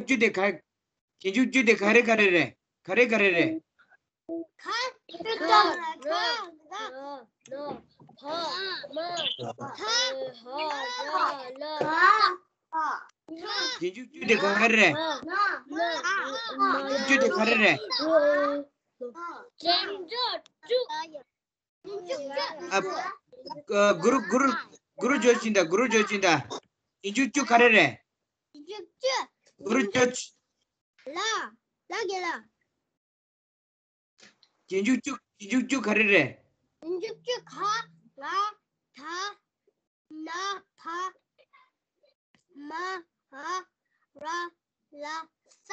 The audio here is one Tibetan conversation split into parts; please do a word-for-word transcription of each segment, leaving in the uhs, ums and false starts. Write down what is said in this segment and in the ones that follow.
བཅུ་དེ་ག་རྗེས་འཇུག་བཅུ་དེ་ག་རེ་ག་རེ་རེད། ག་རེ་ག་རེ་རེད། ཁ། ཁ། ཁ། ཁ། ཁ། ཕ། མ། ཕ། ཧ། ཡ། ལ། ཁ། ཁ། རྗེས་འཇུག་བཅུ་དེ་ག་རེ་རེད། ན། ན། ན། རྗེས་འཇུག་བཅུ་དེ་ག་རེ་རེད། རྗེས་འཇུག་བཅུ། ཨ། ཨ། གུ་རུ་གུ་རུ་གུ་རུ་ཇོ་ཅིན་ད། གུ་རུ་ཇོ་ཅིན་ད། རྗེས་འཇུག་བཅུ་ག་རེ་རེད། རྗེས་འཇུག་བཅུ། གུ་རུ་ཇོ་ཅིན། ལ། ལ་གི་ལ། རྗེས་འཇུག་བཅུ། རྗེས་འཇུག་བཅུ་ག་རེ་རེད། རྗེས་འཇུག་བཅུ། ག། ང་། ད། ན། བ། མ། འ། ར། ལ། ས།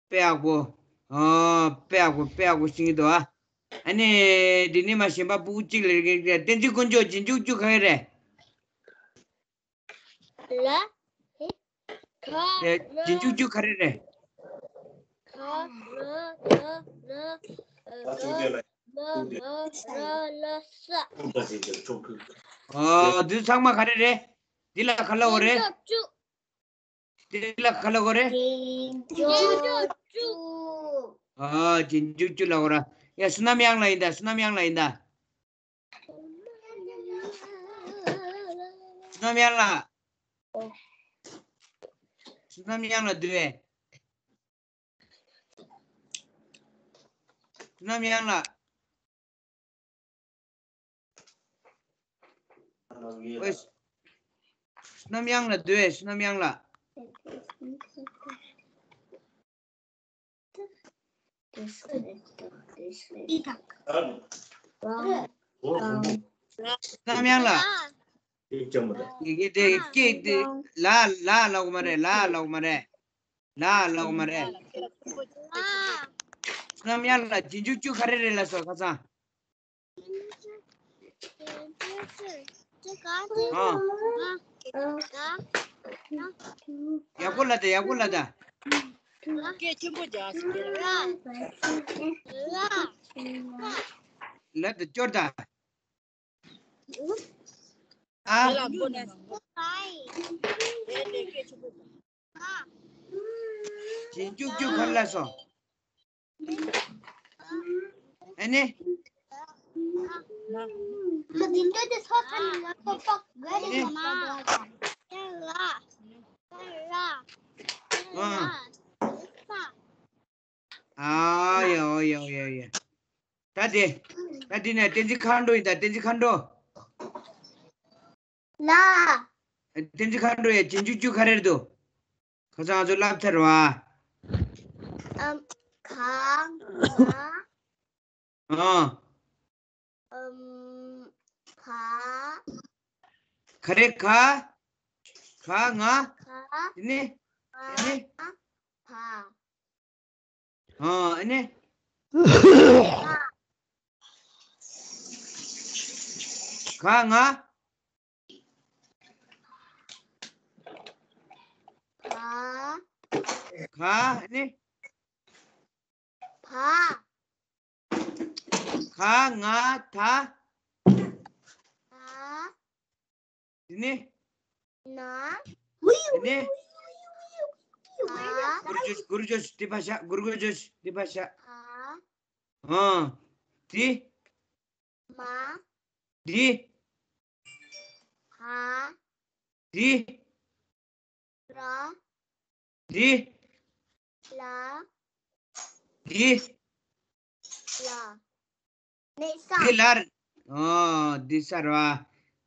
དཔེ་ཡག་པོ། ཨ། དཔེ་ཡག་པོ་དཔེ་ཡག་པོ་ཤེས་ཀྱི་འདུག་ཨ། ཨ་ནི་འདི་ནས་མར་གཞན་པ་སྤུ་གུ་གཅིག་ལ་རེ་རེ། བསྟན་འཛིན་དཀོན་མཆོག། རྗེས་འཇུག་བཅུ་ག་རེ་རེད། ལ། ཁ། ལ། རྗེས་འཇུག་བཅུ་ག་རེ་རེད། ཁ། ང་། ད། ན། འ། ག། མ། འ། ར། ལ། ས། ཨ། འདི་ཚང་མ་ག་རེ་རེད། འདི་ལ་ག་ལབ་དགོས་རེད། རྗེས་འཇུག་བཅུ། འདི་ལ་ག་ལབ་དགོས་རེད། རྗེས་འཇུག་བཅུ། ཨ། རྗེས་འཇུག་བཅུ་ལབ་དགོས་རེད། ཡ། བསོད་ནམས་གཡང་ལགས་ཡིན་ད། བསོད་ནམས་གཡང་ལགས་ཡིན་ད། བསོད་ནམས་གཡང་ལགས། བསོད་ནམས་གཡང་ལགས་འདུག་གས། བསོད་ནམས་གཡང་ལགས། ཨོའི། བསོད་ནམས་གཡང་ལགས་འདུག་གས། བསོད་ནམས་གཡང་ལགས། བསོད་ནམས་གཡང་ལགས། ཡི་གེ་དེ་སྐད་དེ་ལ་ལ་ལབ་དགོས་མ་རེད། ལ་ལབ་དགོས་མ་རེད། ལ་ལབ་དགོས་མ་རེད། བསོད་ནམས་གཡང་ལགས། རྗེས་འཇུག་བཅུ་ག་རེ་རེད་ལབ་སོང་ཁ་སང་། ཨ། ཡག་པོ་ལབ་དང་། ཡག་པོ་ལབ་དང་། སྐད་ཆེན་པོ་རྒྱག་ཟེར་གྱི་རེད། ལབ་དང་། སྐྱོར་དང་། ཨ། དེ་ལ་མགོ་ནས་མགོ། དེ་དེ་སྐད་ཆེན་པོ་རྒྱག་རྗེས་འཇུག་བཅུ་ག་རེ་ལབ་སོང་། ཨ་ནི། མ། འདི་འདྲ་དེ་སོ་ཐ་ནི་ང་ཁོ་པག་ག་རེ་ཨ་ནི། མ། ཨ། ཨ་ཡ། ཨོ་ཡ། ཨོ་ཡ། ཨོ་ཡ། ད་དེ། ད་དེ་ནས་བསྟན་འཛིན་མཁའ་འགྲོ་ཡིན་ད། བསྟན་འཛིན་མཁའ་འགྲོ། ལ། བསྟན་འཛིན་མཁའ་འགྲོ་ཡ། རྗེས་འཇུག་བཅུ་ག་རེ་འདུག་ཁ་སང་ང་ཚོ་བསླབས་ཚར་བ། ཨམ། ག། ང་། ཨ། ཨམ། ག། ག་རེ། ག། ག། ང་། ག། དེ་ནས། དེ་ནས། ང་། བ། ཨ། ཨ་ནི། ག། ང་། ག། ག། ཨ་ནི། བ། ག། ང་། ད། ད། དེ་ནས། ན། དེ་ནས། ག། གུ་རུ་ཇོ་ཤི། གུ་རུ་ཇོ་ཤི། འདི་ཕར་བཞག་གུ་རུ་ཇོ་ཤི། འདི་ཕར་བཞག་ག། ཨ། འདི། མ། འདི། ག། འདི། ར། འདི། ལ། འདི། ལ། ནས་ས། འདི་ལ། ཨོ། འདི་ས་རེད་བ།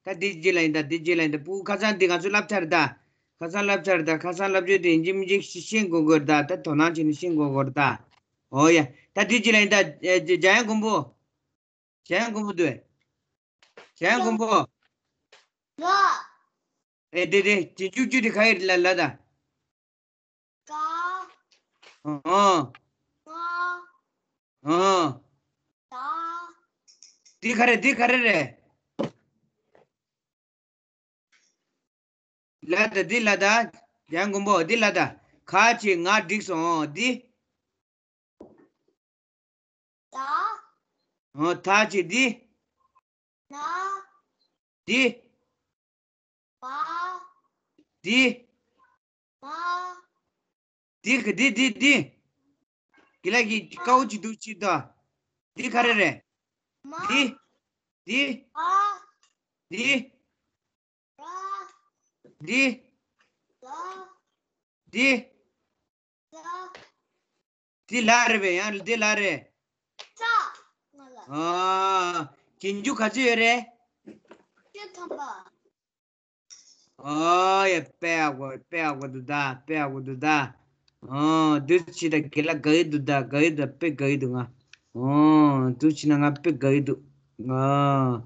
ད་འདི་རྗེས་ལ་ཡིན་ད། འདི་རྗེས་ལ་ཡིན་ད། སྤུ་གུ་ཁ་སང་འདི་ང་ཚོ་བསླབས་ཚར་ད། ཁ་སང་བསླབས་ཚར་ད། ཁ་སང་བསླབ་བྱ་དེ་ཡིན་གཅིག་མིན་གཅིག་ཤེས་དགོས་དགོས་རེད་ད། ད་དོ་སྣང་བྱས་ནས་ཤེས་དགོས་དགོས་རེད་ད། ཨོ་ཡ། ད་འདི་རྗེས་ལ་ཡིན་ད། ཨེ། འཇམ་དབྱངས་མགོན་པོ། འཇམ་དབྱངས་མགོན་པོ་འདུག་གས། འཇམ་དབྱངས་མགོན་པོ། ལ། ཨེ། དེ་དེ་རྗེས་འཇུག་བཅུ་དེ་ག་རེ་ལབ་ལབ་དང་། ག། ཨ། ང་། ཨ། ད། འདི་ག་རེ། འདི་ག་རེ་རེད། ལབ་དང་། འདི་ལབ་དང་། འཇམ་དབྱངས་མགོན་པོ། འདི་ལབ་དང་། ག་བྱས་ང་འགྲིག་སོང་། འདི། ད། ཨ། ད་བྱས་འདི། ན། འདི། བ། འདི། བ། འདི་ག་འདི་འདི་འདི། དགེ་ལགས་ཀྱིས་དཀའ་བོ་ཅིག་འདུག་ཅིག་དང་། འདི་ག་རེ་རེད། མ། འདི། འདི། ཨ། འདི། ར། འདི། ལ། འདི། ལ། འདི་ལ་རེད་པས། ཡང་འདི་ལ་རེད། ཙ། ང་ལ། ཨ། རྗེས་འཇུག་ག་ཚོད་ཡོད་རེད། བཅུ་ཐམ་པ། ཨོ་ཡ། དཔེ་ཡག་པོ། དཔེ་ཡག་པོ་འདུག་ད། དཔེ་ཡག་པོ་འདུག་ད། ཨོ་འདུག་ཅི་ད། དགེ་ལགས་དགའ་ཡི་འདུག་ད། དགའ་ཡི་འདུག་དཔེ་དགའ་ཡི་འདུག་ང་། ཨོ་འདུག་ཅི་ན་ང་དཔེ་དགའ་ཡི་འདུག་ཨོ།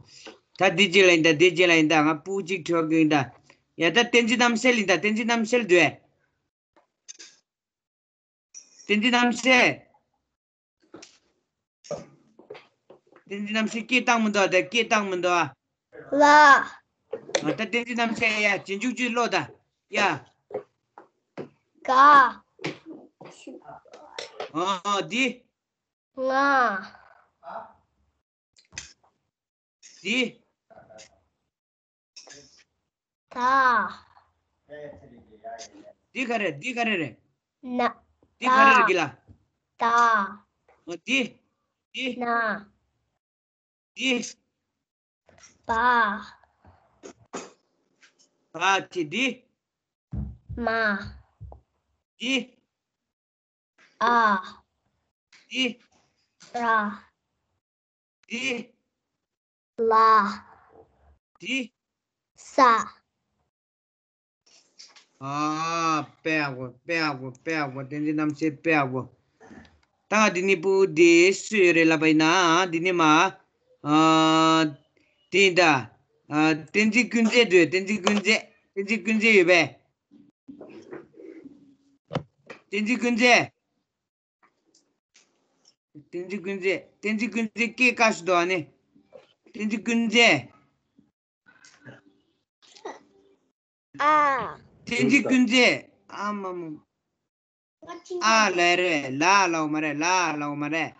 ད་འདི་རྗེས་ལ་ཡིན་ད། འདི་རྗེས་ལ་ཡིན་ད། ང་སྤུ་གཅིག་འཕྲོག་གི་ཡིན་ད། ཡ་ད་བསྟན་འཛིན་རྣམ་གསལ་ཡིན་ད། བསྟན་འཛིན་རྣམ་གསལ་འདུག་ཨེ། བསྟན་འཛིན་རྣམ་གསལ། བསྟན་འཛིན་རྣམ་གསལ་སྐད་བཏང་མི་འདུག་ཨ། ད་སྐད་བཏང་མི་འདུག་ཨ། ལ། ཨ། ད་བསྟན་འཛིན་རྣམ་གསལ་ཡ། རྗེས་འཇུག་ཅིག་ཀློག་ད། ཡ། ག། ཨ། འདི། ང་། འདི། ད། འདི་ག་རེ། འདི་ག་རེ་རེད། ན། འདི་ག་རེ་རེད། ད། དགེ་ལགས། ད། ཨ། འདི། འདི། ན། འདི། བ། བ་ཅི། འདི། མ། འདི། ཨ། འདི། ར། འདི། ལ། འདི། ས། ཨ། དཔེ་ཡག་པོ། དཔེ་ཡག་པོ། དཔེ་ཡག་པོ། བསྟན་འཛིན་རྣམ་གསལ་དཔེ་ཡག་པོ། ད་འདི་ནི་སྤུ་འདི་སུ་ཡོད་རེད་ལབ་པ་ཡིན་ན། འདི་ནི་མ། ཨ། དེ་ཡིན་ད། ཨ། བསྟན་འཛིན་ཀུན་མཛེས་འདུག་བསྟན་འཛིན་ཀུན་མཛེས། བསྟན་འཛིན་ཀུན་མཛེས་ཡོད་པས། བསྟན་འཛིན་ཀུན་མཛེས། བསྟན་འཛིན་ཀུན་མཛེས། བསྟན་འཛིན་ཀུན་མཛེས་སྐད་བཀག་ཞིག་འདུག་ཨ་ནི། བསྟན་འཛིན་ཀུན་མཛེས། ཨ། བསྟན་འཛིན་ཀུན་མཛེས། ཨ་མ་མ། ཨ་ལ་རེད། ལ་ལའོ་མ་རེད། ལ་ལའོ་མ་རེད།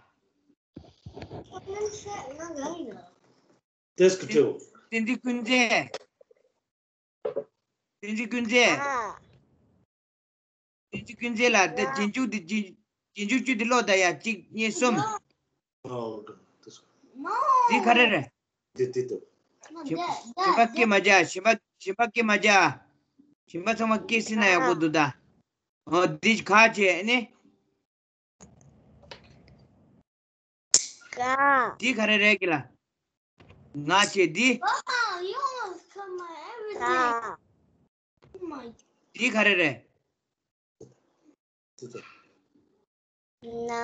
བསྟན་འཛིན་ཀུན་མཛེས། བསྟན་འཛིན་ཀུན་མཛེས། བསྟན་འཛིན་ཀུན་མཛེས་ལགས། བསྟན་འཛིན་ཀུན་མཛེས་ལགས། ད་རྗེས་འཇུག་འདི། རྗེས་རྗེས་འཇུག་བཅུ་འདི་ཀློག་ད་ཡ། གཅིག་གཉིས། གསུམ། འདི་ག་རེ་རེད། ཞིམ་པ་སྐད་མ་རྒྱག་ཞིམ་པ། ཞིམ་པ་སྐད་མ་རྒྱག་ཞིམ་པ་ཚང་མ་སྐད་སྲིད་ན་ཡག་པོ་འདུག་ད། ཨོ་འདི་ག་བྱས་ནི། ག། འདི་ག་རེ་རེད། དགེ་ལགས། ང་བྱས་འདི། ད། འདི་ག་རེ་རེད། ན།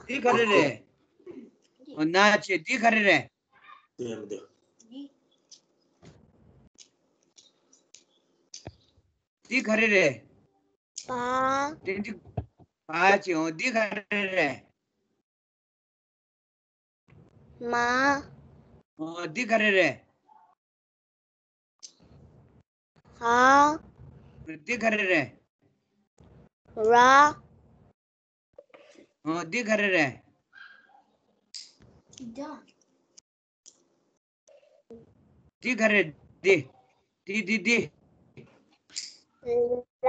འདི་ག་རེ་རེད། ཨོ་ན་བྱས་འདི་ག་རེ་རེད། འདི་ག་རེ་རེད། བ། དེ་འདི་བ་བྱས། ཨོ་འདི་ག་རེ་རེད། མ། ཨོ་འདི་ག་རེ་རེད། ཧ། འདི་ག་རེ་རེད། ར། ཨོ་འདི་ག་རེ་རེད། འདི་ག་རེ། འདི། འདི་འདི་འདི། ལ།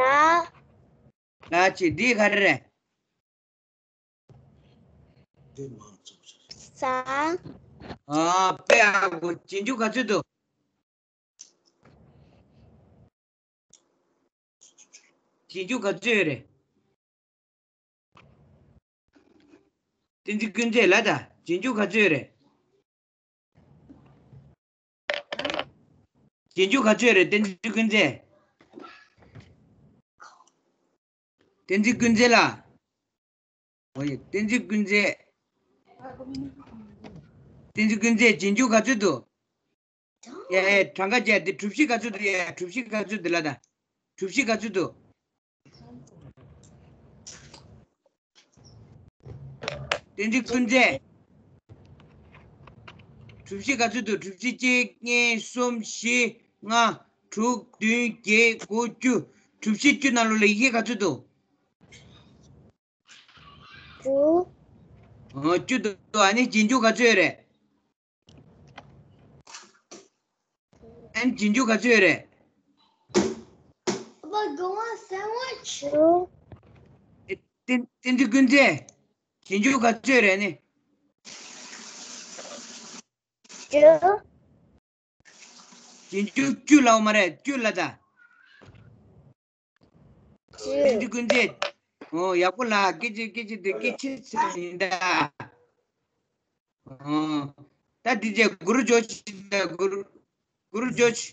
ལ་ཅི། འདི་ག་རེ་རེད། ས། ཨ་དཔེ་ཡག་པོ། རྗེས་འཇུག་ག་ཚོད་འདུག་རྗེས་འཇུག་ག་ཚོད་ཡོད་རེད། བསྟན་འཛིན་ཀུན་མཛེས་ལགས། ད་རྗེས་འཇུག་ག་ཚོད་ཡོད་རེད། རྗེས་འཇུག་ག་ཚོད་ཡོད་རེད། བསྟན་འཛིན་ཀུན་མཛེས། བསྟན་འཛིན་ཀུན་མཛེས་ལགས། ཨོ་ཡ། བསྟན་འཛིན་ཀུན་མཛེས། བསྟན་འཛིན་ཀུན་མཛེས། རྗེས་འཇུག་ག་ཚོད་འདུག་ཡ་ཡ། གྲངས་ཀ་བྱས་ཏེ། གྲུ་བཞི་ག་ཚོད་འདུག་ཡ་ཡ། གྲུ་བཞི་ག་ཚོད་འདུག་ལགས། ད་གྲུ་བཞི་ག་ཚོད་འདུག་བསྟན་འཛིན་ཀུན་མཛེས། གྲུ་བཞི་ག་ཚོད་འདུག་གྲུ་བཞི་གཅིག་གཉིས་གསུམ་བཞི་ལྔ་དྲུག་བདུན་བརྒྱད་དགུ་བཅུ། གྲུ་བཞི་བཅུ་ནང་ལོགས་ལ་ཡི་གེ་ག་ཚོད་འདུག་བཅུ། ཨོ་བཅུ་འདུག་ཨ་ནི་རྗེས་འཇུག་ག་ཚོད་ཡོད་རེད། ཨན། རྗེས་འཇུག་ག་ཚོད་ཡོད་རེད། But go on sandwich. དྲུག་བསྟན་བསྟན་འཛིན་ཀུན་བཟང་། རྗེས་འཇུག་ག་ཚོད་རེད་ནི། བཅུ། རྗེས་འཇུག་བཅུ་ལབ་མ་རེད། བཅུ་ལབ་ད། བཅུ། བསྟན་འཛིན་ཀུན་བཟང་། ཨོ་ཡག་པོ་ལབ། སྐད་ཆ་སྐད་ཆ་དེ་སྐད་ཆ་ཆེ་ཡིན་ད། ཨོ། ད་འདི་རྗེས་གུ་རུ་ཇོ་ཆི་ད། གུ་རུ་གུ་རུ་ཇོ་ཆི།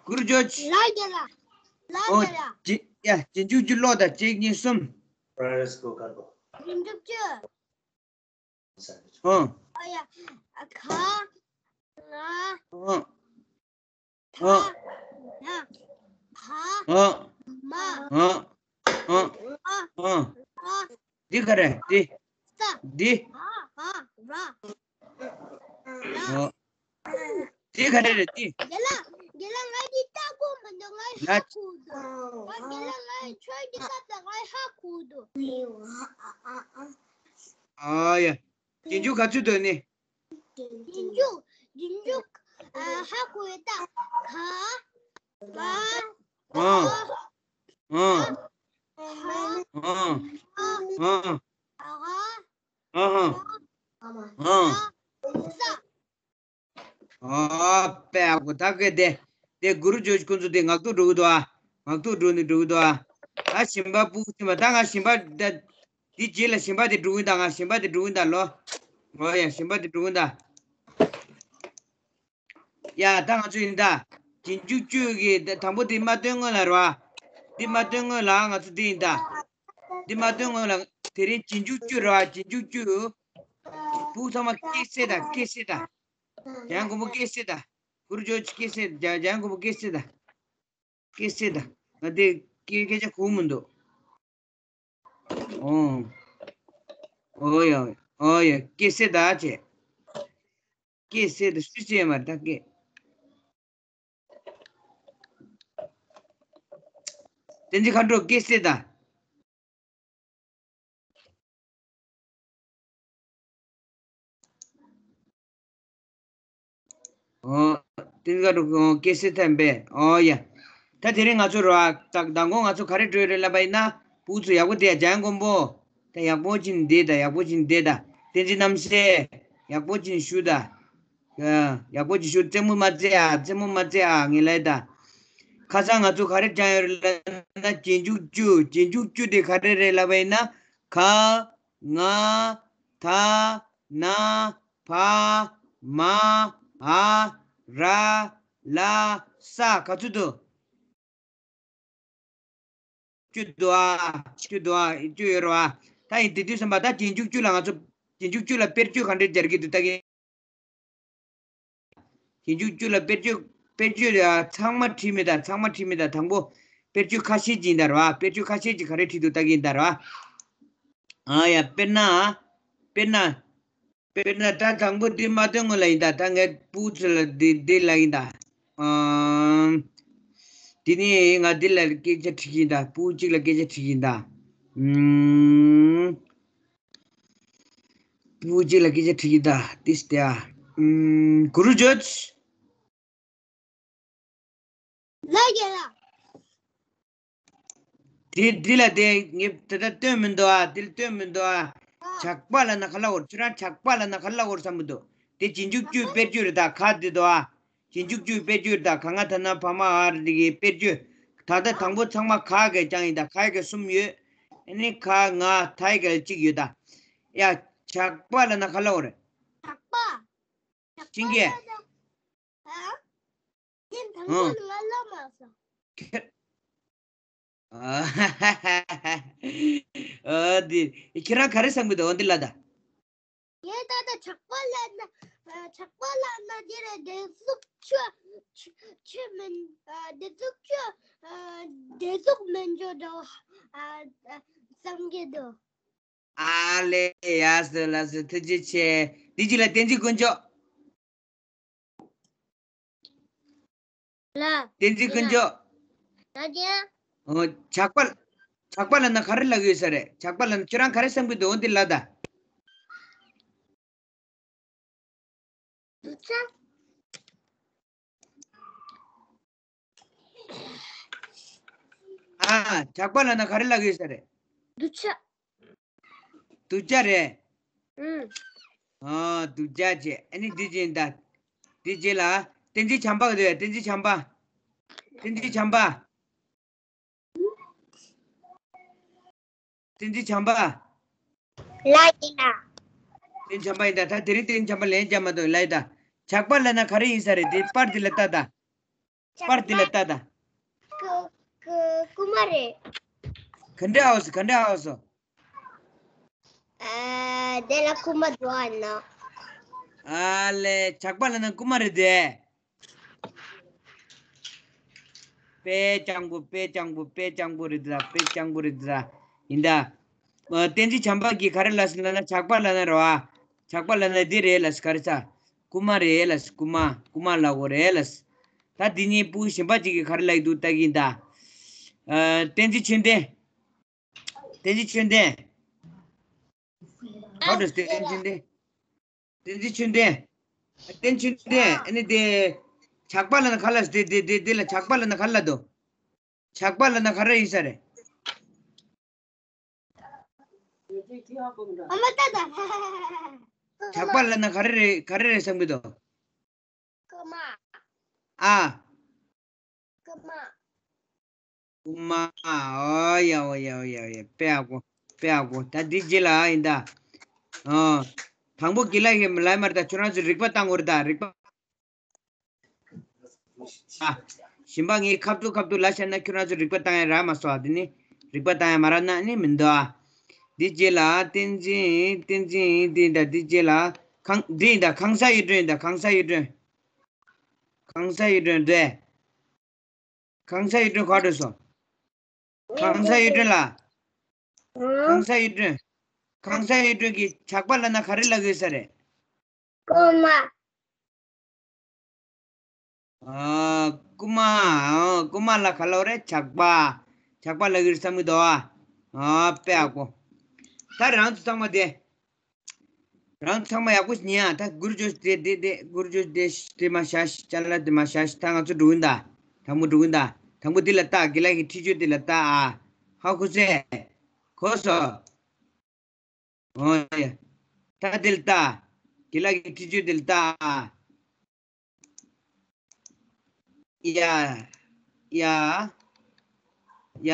གུ་རུ་ཇོ་ཆི། ལ་རྒྱ་ལ། ལ་ཨོ། རྒྱ་ལ། རྗེས་ཡ་རྗེས་འཇུག་བཅུ་ཀློག་ད། གཅིག་གཉིས་གསུམ། རྗེས་འཇུག་བཅུ། ཨོ། ཨ་ཡ། ག་ང་། ཨོ། ད། ཨོ། ན། བ། ཨོ། མ། ཨོ། ཨོ། ཨ། ཨོ། ཨ། འདི་ག་རེ་འདི། ས། འདི། ཨ། བ། ར། ཨོ། འདི་ག་རེ་རེད་འདི། རྒན་ལགས། རྒན་ལགས་ང་འདི་ལྟ་གོ་མི་འདུག་ང་ལ། ཧ་གོ་འདུག་ང་རྒན་ལགས་ང་ཁྱོད་ཀྱི་ས་ད་ང་ཧ་གོ་འདུག་ཨ་ཡ། རྗེས་འཇུག་ག་ཚོད་འདུག་ནི། རྗེས་འཇུག་རྗེས་འཇུག་ཨ་ཧ་གོ་ཡོད་ད། ག་ང་། ཨ། ཨ། ཨ། ཨ། ཨ། ཨ། ཨ། ཨ། ཨ། ཨ། ཨ། དཔེ་ཡག་པོ། ད་གི་དེ་དེ་གུ་རུ་ཇོ་ཆི་ཁོང་ཚོ་དེ་ངག་ཐོག་འགྲོ་གི་འདུག་ཨ། ངག་ཐོག་འགྲོ་ནི་འགྲོ་གི་འདུག་ཨ། ད་གཞན་པ་སྤུ་གུ་ཐེངས་མ། ད་ང་གཞན་པ་ད་འདི་རྗེས་ལ་གཞན་པ་དེ་འགྲོ་གི་ཡིན་ད། ང་གཞན་པ་དེ་འགྲོ་གི་ཡིན་ད་ལོ། ཨོ་ཡ། གཞན་པ་དེ་འགྲོ་གི་ཡིན་ད། ཡ་ད་ང་ཚོ་ཡིན་ད། རྗེས་འཇུག་བཅུ་གི་ད་དང་པོ་དེ་མ་བཏོན་སྔོན་ལ་རེད་བ། འདི་མ་བཏོན་སྔོན་ལ་ང་ཚོ་འདི་ཡིན་ད། འདི་མ་བཏོན་སྔོན་ལ་དེ་རིང་རྗེས་འཇུག་བཅུ་རེད་བ། རྗེས་འཇུག་བཅུ། སྤུ་གུ་ཚང་མ་སྐད་གསལ་ད། སྐད་གསལ་ད། འཇམ་དབྱངས་མགོན་པོ་སྐད་གསལ་ད། གུ་རུ་ཇོ་ཆི་སྐད་གསལ། འཇམ་འཇམ་དབྱངས་མགོན་པོ་སྐད་གསལ་ད། སྐད་གསལ་ད། ང་དེ་སྐད་སྐད་ཆ་གོ་མི་འདུག་ཨོ། ཨོ་ཡ། ཨོ་ཡ། སྐད་གསལ་ད་བྱས། སྐད་གསལ་ད། སུས་བྱས་མ་རེད་ད་སྐད། བསྟན་འཛིན་མཁའ་འགྲོ་སྐད་གསལ་ད། ཨོ། བསྟན་འཛིན་མཁའ་འགྲོ་སྐད་གསལ་ཐལ་པས། ཨོ་ཡ། ད་དེ་རིང་ང་ཚོ་ར་ད་མདང་དགོང་ང་ཚོ་ག་རེ་འགྲོ་ཡི་རེད་ལབ་པ་ཡིན་ན། སྤུ་གུ་ཚོ་ཡག་པོ་བསྡད། འཇམ་དབྱངས་མགོན་པོ། ད་ཡག་པོ་ཅིག་བསྡད་ད། ཡག་པོ་ཅིག་བསྡད་ད། བསྟན་འཛིན་རྣམ་གསལ། ཡག་པོ་ཅིག་བཞུགས་ད། ཡ། ཡག་པོ་ཅིག་བཞུགས། རྩེད་མོ་མ་རྩེ་ཨ། རྩེད་མོ་མ་རྩེ་ཨ། ངས་ལབ་ད། ཁ་སང་ང་ཚོ་ག་རེ་སྦྱངས་ཡོད་རེད་ལབ་ན། རྗེས་འཇུག་བཅུ། རྗེས་འཇུག་བཅུ་དེ་ག་རེ་རེད་ལབ་པ་ཡིན་ན། ག་ང་། ད། ན། བ། མ། འ། ར། ལ། ས། ག་ཚོད་འདུག་བཅུ་འདུག་ཨ། བཅུ་འདུག་ཨ། བཅུ་ཡོད་རེད་བ། ད་ཡིན་དེ་དུས་ཙམ་པ་ད་རྗེས་འཇུག་བཅུ་ལ་ང་ཚོ། རྗེས་འཇུག་བཅུ་ལ་དཔེར་བརྗོད་ག་འདྲས་སྦྱར་གྱི་འདུག་ལྟ་གི། རྗེས་འཇུག་བཅུ་ལ་དཔེར་བརྗོད། དཔེར་བརྗོད་ཨ། ཚང་མ་བྲིས་མེད་ད། ཚང་མ་བྲིས་མེད་ད། དང་པོ་དཔེར་བརྗོད་ཁ་ཤས་ཅིག་ཡིན་ད་རེད་བ། དཔེར་བརྗོད་ཁ་ཤས་ཅིག་ག་རེ་བྲིས་འདུག་ལྟ་གི་ཡིན་ད་རེད་བ། ཨ་ཡ། དཔེར་ན། དཔེར་ན། དཔེར་ན་ད་དང་པོ་འདི་མ་བཏོན་སྔོན་ལ་ཡིན་ད། ད་ངས་སྤུ་གུ་ཚོ་ལ་འདི་འདི་ལབ་ཡིན་ད། ཨམ། འདི་ནི་ང་འདི་ལ་སྐད་ཆ་དྲིས་ཀྱི་ཡིན་ད། སྤུ་གུ་གཅིག་ལ་སྐད་ཆ་དྲིས་ཀྱི་ཡིན་ད། ཨམ། སྤུ་གུ་གཅིག་ལ་སྐད་ཆ་དྲིས་ཀྱི་ཡིན་ད། ཏིས་ཏེ་ཨ། ཨམ། གུ་རུ་ཇོ་ཆི། ལ་རྒན་ལགས། དེ་འདི་ལ་དེ་ངས་ད་ལྟ་སྟོན་མི་འདུག་ཨ། འདི་ལ་སྟོན་མི་འདུག་ཨ། ཨ། ཇག་པ་ལབ་ན་ག་ལབ་དགོས་རེད། ཁྱོད་རང་ཇག་པ་ལབ་ན་ག་ལབ་དགོས་རེད་བསམ་གྱི་འདུག་དེ་རྗེས་འཇུག་བཅུའི་དཔེར་བརྗོད་རེད་ད། ག་འདི་འདུག་ཨ། རྗེས་འཇུག་བཅུའི་དཔེར་བརྗོད་རེད་ད། ག་ང་ད་ན་བ་མ་འ་ར་འདི་གི་དཔེར་བརྗོད། ད་ལྟ་དང་པོ་ཚང་མ་ག་གིས་སྦྱངས་ཡིན་ད། ག་གི་གསུམ་ཡོད། ཨ་ནི་ག་ང་ད་གི་གཅིག་ཡོད་ད། ཡ། ཇག་པ་ལབ་ན་ག་ལབ་དགོས་རེད། ཇག་པ། ཤིང་གེ། ཨ། དེ་དང་པོ་ང་ལབ་མ་སོང་། ཨ། འདི་ཁྱེད་རང་ག་རེ་བསམ་གྱི་འདུག་འོ་འདི་ལ་ད། ངས་ད་ལྟ་ཇག་པ་ལབ་ན། ཨ། ཇག་པ་ལབ་ན་དེ་རེད། བདེ་སྡུག་ཆེ་ཆེ་མིན། ཨ། བདེ་སྡུག་ཆེ། ཨ། བདེ་སྡུག་མིན་འཇོག་འདྲ་བོ། ཨ། ཨ། བསམ་གྱི་འདུག་ཨ་ལེ། ཡ་སོ་ལ་སོ། ཐུགས་རྗེ་ཆེ། འདི་གཅིག་ལ་བསྟན་འཛིན་དཀོན་མཆོག་ལ། བསྟན་འཛིན་དཀོན་མཆོག་ལ་རྒན། ཨོ། ཇག་པ། ཇག་པ་ལབ་ན་ག་རེ་ལབ་ཀྱི་ཡོད་ས་རེད། ཇག་པ་ལབ་ན་ཁྱོད་རང་ག་རེ་བསམ་གྱི་འདུག་འོ་འདི་ལ་ད། ཨ། ཇག་པ་ལབ་ན་ག་རེ་ལབ་ཀྱི་ཡོད་ས་རེད། སྡུག་ཅག་སྡུག་ཅག་རེད། ཨུམ། ཨ། སྡུག་ཅག་བྱས། ཨ་ནི་འདི་བྱས་ད། འདི་བྱས་ལ། བསྟན་འཛིན་བྱམས་པ་ག་དུས། བསྟན་འཛིན་བྱམས་པ། བསྟན་འཛིན་བྱམས་པ། བསྟན་འཛིན་བྱམས་པ། ལ་ཡིན་ན། བསྟན་འཛིན་བྱམས་པ་ཡིན་ད། ད་དེ་རིང་བསྟན་འཛིན་བྱམས་པ་ལན་རྒྱག་མ་ཐུབ་ལ་ཡིན་ད། ཇག་པ་ལབ་ན་ག་རེ་ཡིན་ས་རེད། དེ་པར་དེ་ལ་ལྟ་ད། པར་དེ་ལ་ལྟ་ད། ཀུ་ཀུ་རྐུན་མ་རེད། ག་འདྲ་ཧ་གོ་སོང་། ག་འདྲ་ཧ་གོ་སོང་། ཨ། དེ་ལ་རྐུན་མ་འགྲོ་ཨ་ན། ཨ་ལེ། ཇག་པ་ལབ་ན་རྐུན་མ་རེད་དེ། དཔེ་སྤྱང་པོ། དཔེ་སྤྱང་པོ། དཔེ་སྤྱང་པོ་རེད་ད། དཔེ་སྤྱང་པོ་རེད་ད། ཡིན་ད། ཨ། བསྟན་འཛིན་བྱམས་པ་གིས་ག་རེ་ལབ་སོང་ལབ་ན། ཇག་པ་ལབ་ན་རེད་བ། ཇག་པ་ལབ་ན་འདི་རེད་ལབ་སོང་། ག་རེ་ཟ། རྐུན་མ་རེད་ལབ་སོང་། རྐུན་མ། རྐུན་མ་ལབ་དགོས་རེད་ལབ་སོང་། ད་འདི་གཉིས་པོ་གཞན་པ་ཅིག་གིས་ག་རེ་ལབ་ཀྱི་འདུག་ལྟ་གི་ཡིན་ད། ཨ། བསྟན་འཛིན་ཆོས་ལྡན། བསྟན་འཛིན་ཆོས་ལྡན། ག་རེ་ཟ། བསྟན་འཛིན་ཆོས་ལྡན། བསྟན་འཛིན་ཆོས་ལྡན། བསྟན་ཆོས་ལྡན། ཨ་ནི་དེ། ཇག་པ་ལབ་ན་ག་ལབ་སོང་། དེ་དེ་དེ་དེ་ལ་ཇག་པ་ལབ་ན་ག་ལབ་འདུག་ཇག་པ་ལབ་ན་ག་རེ་ཡིན་ས་རེད། ཨ་མ་ཏ་ཏ། ཇག་པ་ལབ་ན་ག་རེ་རེད། ག་རེ་རེད་བསམ་གྱི་འདུག་རྐུན་མ། ཨ། རྐུན་མ། རྐུན་མ། ཨོ་ཡ་ཨོ་ཡ་ཨོ་ཡ་ཨོ་ཡ། དཔེ་ཡག་པོ། དཔེ་ཡག་པོ། ད་འདི་རྗེས་ལ་ཡིན་ད། ཨོ། དང་པོ་དགེ་ལགས་ཀྱིས་ལབ་མ་རེད་ད། ཁྱོད་རང་ཚོས་རིག་པ་བཏང་དགོས་རེད་ད། རིག་པ། ཨ། གཞན་པ་ངས་ཁ་ཐུག་ཁ་ཐུག་ལབ་བཞག་ན་ཁྱོད་རང་ཚོས་རིག་པ་བཏང་ཡ་རག་མ་སོང་། ཨ། དེ་ནི་རིག་པ་བཏང་ཡ་མ་རག་ན་ནི་མི་འདུག་ཨ། འདི་རྗེས་ལ་བསྟན་འཛིན། བསྟན་འཛིན་འདི་ཡིན་ད། འདི་རྗེས་ལ་གང་། འདི་ཡིན་ད། གང་ཟག་གཡུ་སྒྲོན་ཡིན་ད། གང་ཟག་གཡུ་སྒྲོན། གང་ཟག་གཡུ་སྒྲོན་རེད། གང་ཟག་གཡུ་སྒྲོན་ག་འགྲོ་སོང་། གང་ཟག་གཡུ་སྒྲོན་ལགས། གང་ཟག་གཡུ་སྒྲོན། གང་ཟག་གཡུ་སྒྲོན་གྱིས་ཇག་པ་ལབ་ན་ག་རེ་ལབ་ཀྱི་ཡོད་ས་རེད། རྐུན་མ། ཨ། རྐུན་མ། ཨ། རྐུན་མ་ལ་ག་ལབ་རེད། ཇག་པ། ཇག་པ་ལབ་ཀྱི་རེད་བསམ་གྱི་འདུག་ཨ། ཨ། དཔེ་ཡག་པོ། ད་རང་ཚོ་ཚང་མ་དེ། རང་ཚང་མ་ཡག་པོ་ཞིག་ཉན་ཨ། ད་སྒུར་བྱོས་དེ་དེ་དེ། སྒུར་བྱོས་དེ་དེ་མར་བཞག་ཤིག་ཅ་ལག་དེ་མར་བཞག་ཤིག་ད་ང་ཚོ་འགྲོ་གི་ཡིན་ད། དང་པོ་འགྲོ་གི་ཡིན་ད། དང་པོ་འདི་ལ་ལྟ། དགེ་ལགས་ཀྱི་ཁྲིད་ཆོས་འདི་ལ་ལྟ་ཨ། ཧ་གོ་སོང་། གོ་སོང་། ཨོ་ཡ། ད་འདི་ལ་ལྟ། དགེ་ལགས་ཀྱི་ཁྲིད་ཆོས་འདི་ལ་ལྟ་ཨ། ཡ། ཡ། ཡ།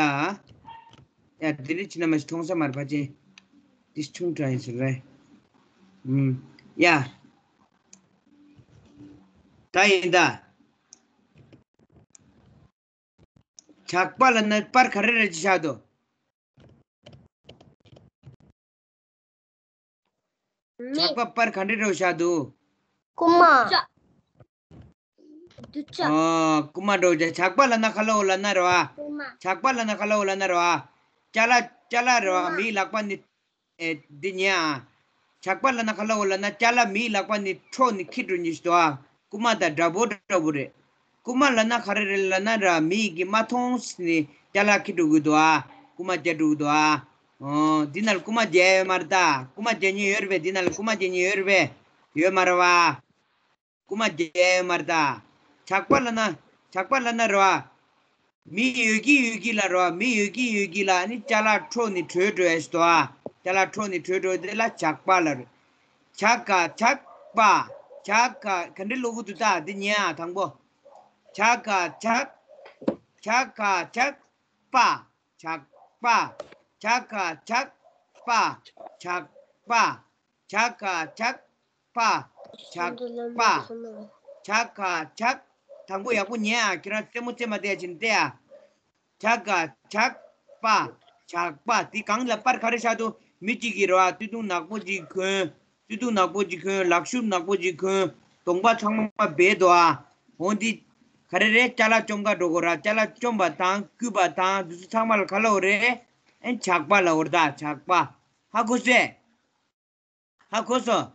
ཡ། འདི་ནི་ཕྱི་ན་མ་ཤི་མཐོང་ས་མར་ཕ་ཆེ། འདི་ཆུང་དྲགས་ཡིན་ཟེར་རེད། ཨུམ། ཡ། ད་ཡིན་ད། ཇག་པ་ལབ་ན་པར་ག་རེ་རེ་ཅིག་བཞག་འདུག་མི། ཇག་པ་པར་ག་འདྲ་འདྲ་བོ་བཞག་འདུག་རྐུན་མ། སྡུག་ཅག་སྡུག་ཅག་ཨ། རྐུན་མ་འདྲ་བོ་བཞག་ཇག་པ་ལབ་ན་ག་ལབ་འོ་ལབ་ན་རེད་བ། རྐུན་མ། ཇག་པ་ལབ་ན་ག་ལབ་འོ་ལབ་ན་རེད་བ། ཅ་ལག་ཅ་ལག་རེད་བ། རྐུན་མ། མིའི་ལག་པ་ནས། ཨེ། འདི་ཉན་ཨ། ཇག་པ་ལབ་ན་ག་ལབ་འོ་ལབ་ན། ཅ་ལག་མིའི་ལག་པ་ནས་འཕྲོག་ནས་འཁྱེར་འགྲོ་མཁན་ཞིག་འདུག་ཨ། རྐུན་མ་དང་འདྲ་པོ་འདྲ་པོ་རེད། རྐུན་མ་ལབ་ན་ག་རེ་རེད་ལབ་ན་ར། མི་ཡི་གིས་མ་མཐོང་ཟེར་ནས་ཅ་ལག་འཁྱེར་འགྲོ་གི་འདུག་ཨ། རྐུན་མ་རྒྱག་འགྲོ་གི་འདུག་ཨ། ཨོ། འདི་ན་ལ་རྐུན་མ་རྒྱག་ཡོད་མ་རེད་ད། རྐུན་མ་རྒྱག་མཁན་ཡོད་རེད་པས། འདི་ན་ལ་རྐུན་མ་རྒྱག་མཁན་ཡོད་རེད་པས། ཡོད་མ་རེད་བ། རྐུན་མ་རྒྱག་ཡོད་མ་རེད་ད། ཇག་པ་ལབ་ན། ཇག་པ་ལབ་ན་རེད་བ། མི་ཡོད་ཀྱི་ཡོད་ཀྱི་ལ་རེད་བ། མི་ཡོད་ཀྱི་ཡོད་ཀྱི་ལ་ནི་ཅ་ལག་འཕྲོག་ནས་བྲོས་འགྲོ་ཡ་ཞིག་འདུག་ཨ། ཅ་ལག་འཕྲོག་ནས་བྲོས་འགྲོ་དེ་ལ་ཇག་པ་ལབ་རེད། ཇ་ག་ཇག་པ། ཇ་ག་ག་འདྲ་ཀློག་གི་འདུག་ད་འདི་ཉན་ཨ་དང་པོ། ཇ་ག་ཇག་ཇ་ག་ཇག་པ། ཇག་པ། ཇ་ག་ཇག་པ། ཇག་པ། ཇ་ག་ཇག་པ། ཇག་པ། ཇ་ག་ཇག་དང་པོ་ཡག་པོ་ཉན་ཨ། ཁྱེད་རང་རྩེད་མོ་རྩེ་མ་བསྡད་ཕྱིན་ཏེ་ཨ། ཇ་ག་ཇག་པ། ཇག་པ། དེ་སྒང་ལ་པར་ག་རེ་བཞག་འདུག་མི་གཅིག་གིས་རེད་བ། སྟོད་ཐུང་ནག་པོ་ཅིག་གོན། སྟོད་ཐུང་ནག་པོ་ཅིག་གོན། ལག་ཤུབས་ནག་པོ་ཅིག་གོན། གདོང་པ་ཚང་མ་སྦས་འདུག་ཨ། འོ་འདི་ག་རེ་རེད། ཅ་ལག་བཅོམ་ག་འགྲོ་དགོས་ར། ཅ་ལག་བཅོམ་པ་དང་རྐུས་པ་དང་འདི་ཚོ་ཚང་མ་ལ་ག་ལབ་དགོས་རེད། ཨེ། ཇག་པ་ལབ་དགོས་རེད་ད། ཇག་པ། ཧ་གོ་སོང་། ཧ་གོ་སོང་།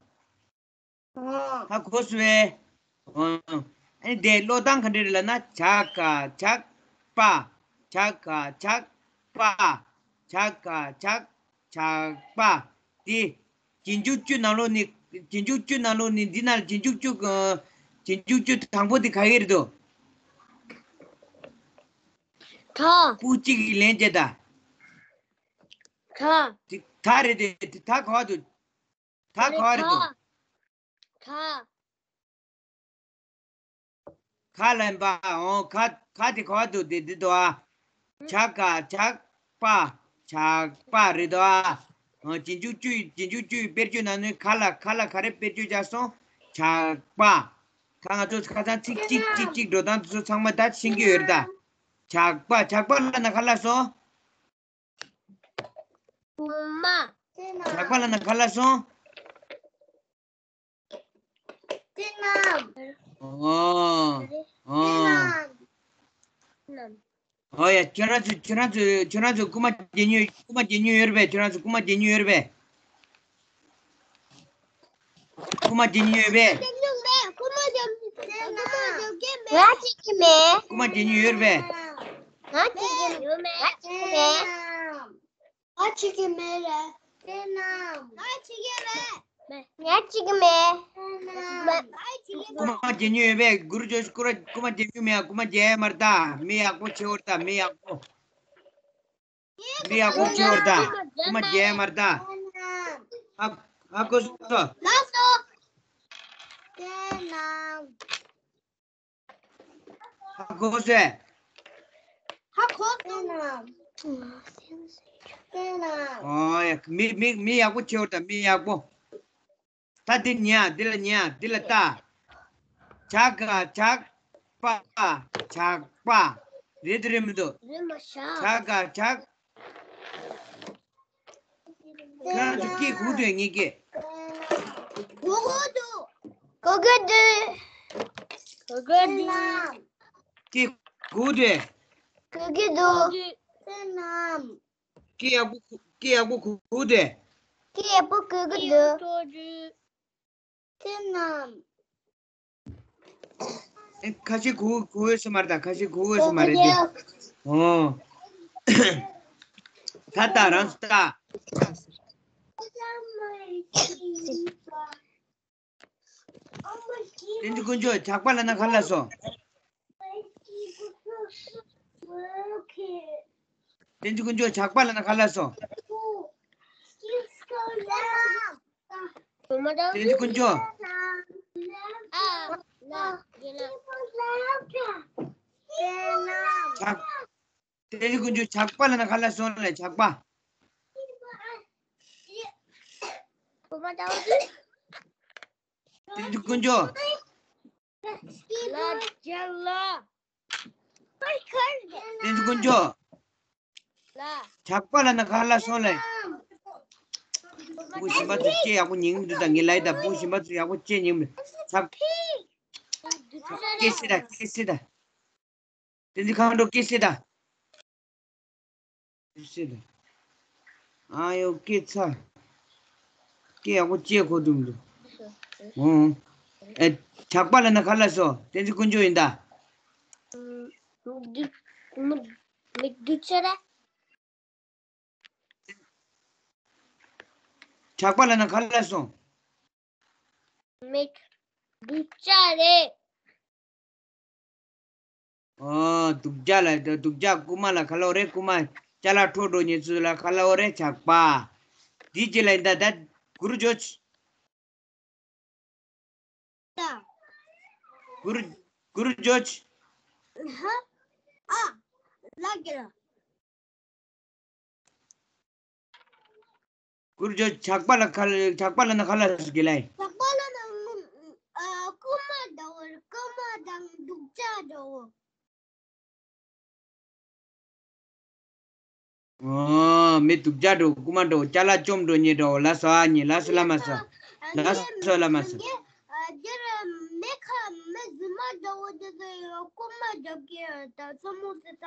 ཧ་གོ་སོང་ངས། ཨ་ནི་དེ་ཀློག་སྟངས་ག་འདྲ་རེད་ལབ་ན། ཇ་ག་ཇག་པ། ཇ་ག་ཇག་པ། ཇ་ག་ཇག་ཇག་པ། དེ། རྗེས་འཇུག་བཅུ་ནང་ལོགས་ནས། རྗེས་འཇུག་བཅུ་ནང་ལོགས་ནས་འདི་ན་རྗེས་འཇུག་བཅུ། རྗེས་འཇུག་བཅུ་དང་པོ་དེ་ག་གི་རེད་འདུག་གྲོགས། སྤུ་གཅིག་གིས་ལན་བརྒྱབ་ད། ད། དེ་ད་རེད་དེ། དེ་ད་ག་བ་འདུག་ད་ག་བ་རེད་འདུག་ད། ཁ་ལ་ཡིན་པ། འོ། ཁ་ཁ་དེ་ག་བ་འདུག་དེ་འདི་འདུག་ཨ། ཇ་ག་ཇག་པ། ཇག་པ་རེད་འདུག་ཨ། འོ། རྗེས་འཇུག་བཅུ་ཡི། རྗེས་འཇུག་བཅུ་ཡི་དཔེར་བརྗོད་ནང་ནས་ཁ་ལ། ཁ་ལ་ག་རེ་དཔེར་བརྗོད་བྱས་སོང་། ཇག་པ། ད་ང་ཚོ་ཁ་སང་ཚིག་གཅིག་གཅིག་གཅིག་འགྲོ་སྟངས་དེ་ཚོ་ཚང་མ་ད་ཤེས་ཀྱི་ཡོད་རེད་ད། ཇག་པ། ཇག་པ་ལབ་ན་ག་ལབ་སོང་། གྲོག་མ། ཇག་པ་ལབ་ན་ག་ལབ་སོང་། ཨོ། ཨོ། ཨོ་ཡ། ཁྱོད་རང་ཚོ། ཁྱོད་རང་ཚོ། ཁྱོད་རང་ཚོ་རྐུན་མ་རྒྱག་མྱོང་། རྐུན་མ་རྒྱག་མྱོང་ཡོད་རེད་པས། ཁྱོད་རང་ཚོ་རྐུན་མ་རྒྱག་མྱོང་ཡོད་རེད་པས། རྐུན་མ་རྒྱག་མྱོང་ཡོད་པས། རྐུན་མ་རྒྱག་མྱོང་ཡོད་རེད་པས། ང་གཅིག་གིས་མེད། ང་གཅིག་གིས་མེད། ང་གཅིག་གིས་མེད་རེད། ང་གཅིག་གིས་མེད། ང་གཅིག་གིས་མེད། རྐུན་མ་རྒྱག་མྱོང་ཡོད་པས། གུ་རུ་ཇོ་ཤི། རྐུན་མ་རྒྱག་མྱོང་མེད་ཨ། རྐུན་མ་རྒྱག་མ་རེད་ད། མི་ཡག་པོ་བྱེད་འོར་ད། མི་ཡག་པོ། མི་ཡག་པོ་བྱེད་འོར་ད། རྐུན་མ་རྒྱག་མ་རེད་ད། ཧ་གོ་སོང་། ཧ་གོ་སོང་། ཧ་གོ་སོང་། ཨོ་ཡ། མི་མི་མི་ཡག་པོ་བྱེད་འོར་ད། མི་ཡག་པོ། ད་འདི་ཉན། འདི་ལ་ཉན། འདི་ལ་ལྟ། ཇ་ག་ཇག་པ། ཇག་པ། རེད་འདུག་རེད་མི་འདུག་རེད་མ་ཤག་ཇ་ག་ཇག་ཁྱེད་རང་ཚོ་སྐད་གོ་གི་འདུག་ངའི་སྐད། གོ་གི་འདུག་གོ་གི་འདུག་གོ་གི་འདུག་སྐད་གོ་གི་འདུག་གོ་གི་འདུག་སྐད་ཡག་པོ། སྐད་ཡག་པོ་གོ་གི་འདུག་སྐད་ཡག་པོ་གོ་གི་འདུག་ཁྱེད་རྣམས། ཨེ། ཁ་ཤས་གོ་གོ་འོས་ས་མ་རེད་ད། ཁ་ཤས་གོ་འོས་ས་མ་རེད་དེ། ཨོ། ད་ལྟ་རང་ཚོ་ལྟ། བསྟན་འཛིན་དཀོན་མཆོག་ཇག་པ་ལབ་ན་ག་ལབ་སོང་། བསྟན་འཛིན་དཀོན་མཆོག་ཇག་པ་ལབ་ན་ག་ལབ་སོང་། བསྟན་འཛིན་དཀོན་མཆོག་ཇག་བསྟན་འཛིན་དཀོན་མཆོག་ཇག་པ་ལབ་ན་ག་ལབ་སོང་ལབ། ཇག་པ། བསྟན་འཛིན་དཀོན་མཆོག་བསྟན་འཛིན་དཀོན་མཆོག་ཇག་པ་ལབ་ན་ག་ལབ་སོང་ལབ། བུ་གཞན་པ་ཚོ་ལྕེ་ཡག་པོ་ཉན་གི་མི་འདུག་ད་ངའི་ལབ་ཡ། ད་བུ་གཞན་པ་ཚོ་ཡག་པོ་ལྕེ་ཉན་གི་མི་འདུག་ཇག་སྐད་སྲིད་ད། སྐད་སྲིད་ད། བསྟན་འཛིན་མཁའ་འགྲོ་སྐད་སྲིད་ད། སྐད་སྲིད་ད། ཨ་ཡོ། སྐད་ཚ། སྐད་ཡག་པོ་ལྕེ་གོ་འདུག་མི་འདུག་ཨོ། ཨེ། ཇག་པ་ལབ་ན་ག་ལབ་སོང་། བསྟན་འཛིན་དཀོན་མཆོག་ཡིན་ད། མི་སྡུག་མི་མི་སྡུག་ཅག་རེད། ཇག་པ་ལབ་ན་ག་ལབ་སོང་། མི་སྡུག་ཅག་རེད། ཨོ། སྡུག་ཅག་ལ། སྡུག་ཅག་རྐུན་མ་ལ་ག་ལབ་རེད། རྐུན་མ་ཅ་ལག་འཕྲོག་འགྲོ་མཁན་ཚོ་ལ་ག་ལབ་རེད། ཇག་པ། འདི་རྗེས་ལ་ཡིན་ད། ད་གུ་རུ་ཇོ་ཤི། ད། གུ་རུ། གུ་རུ་ཇོ་ཤི། ཧ། ཨ། ལགས་ཀྱི་ལགས། གུ་རུ་ཇོ་ཤི། ཇག་པ་ལ་ག་ལ། ཇག་པ་ལབ་ན་ག་ལབ་སོང་། དགེ་ལགས། ཇག་པ་ལབ་ན། ཨ། རྐུན་མ་འདྲ་བོ། རྐུན་མ་དང་སྡུག་ཅག་འདྲ་བོ། ཨོ། མི་སྡུག་ཅག་འདྲ་བོ། རྐུན་མ་འདྲ་བོ། ཅ་ལག་བཅོམ་འགྲོ་མཁན་འདྲ་བོ་ལབ་སོང་། ཨ་ནི་ལགས་སོ། ལགས་སོ། ལགས་སོ། ལགས་སོ། ལགས་སོ། ཨ། འདིར་མི་ཁ། མི་རྫུན་མ་འདྲ་བོ་དེ་ཚོ་རྐུན་མ་རྒྱག་གི་ད་སོ་མོ་ཟེར་ད།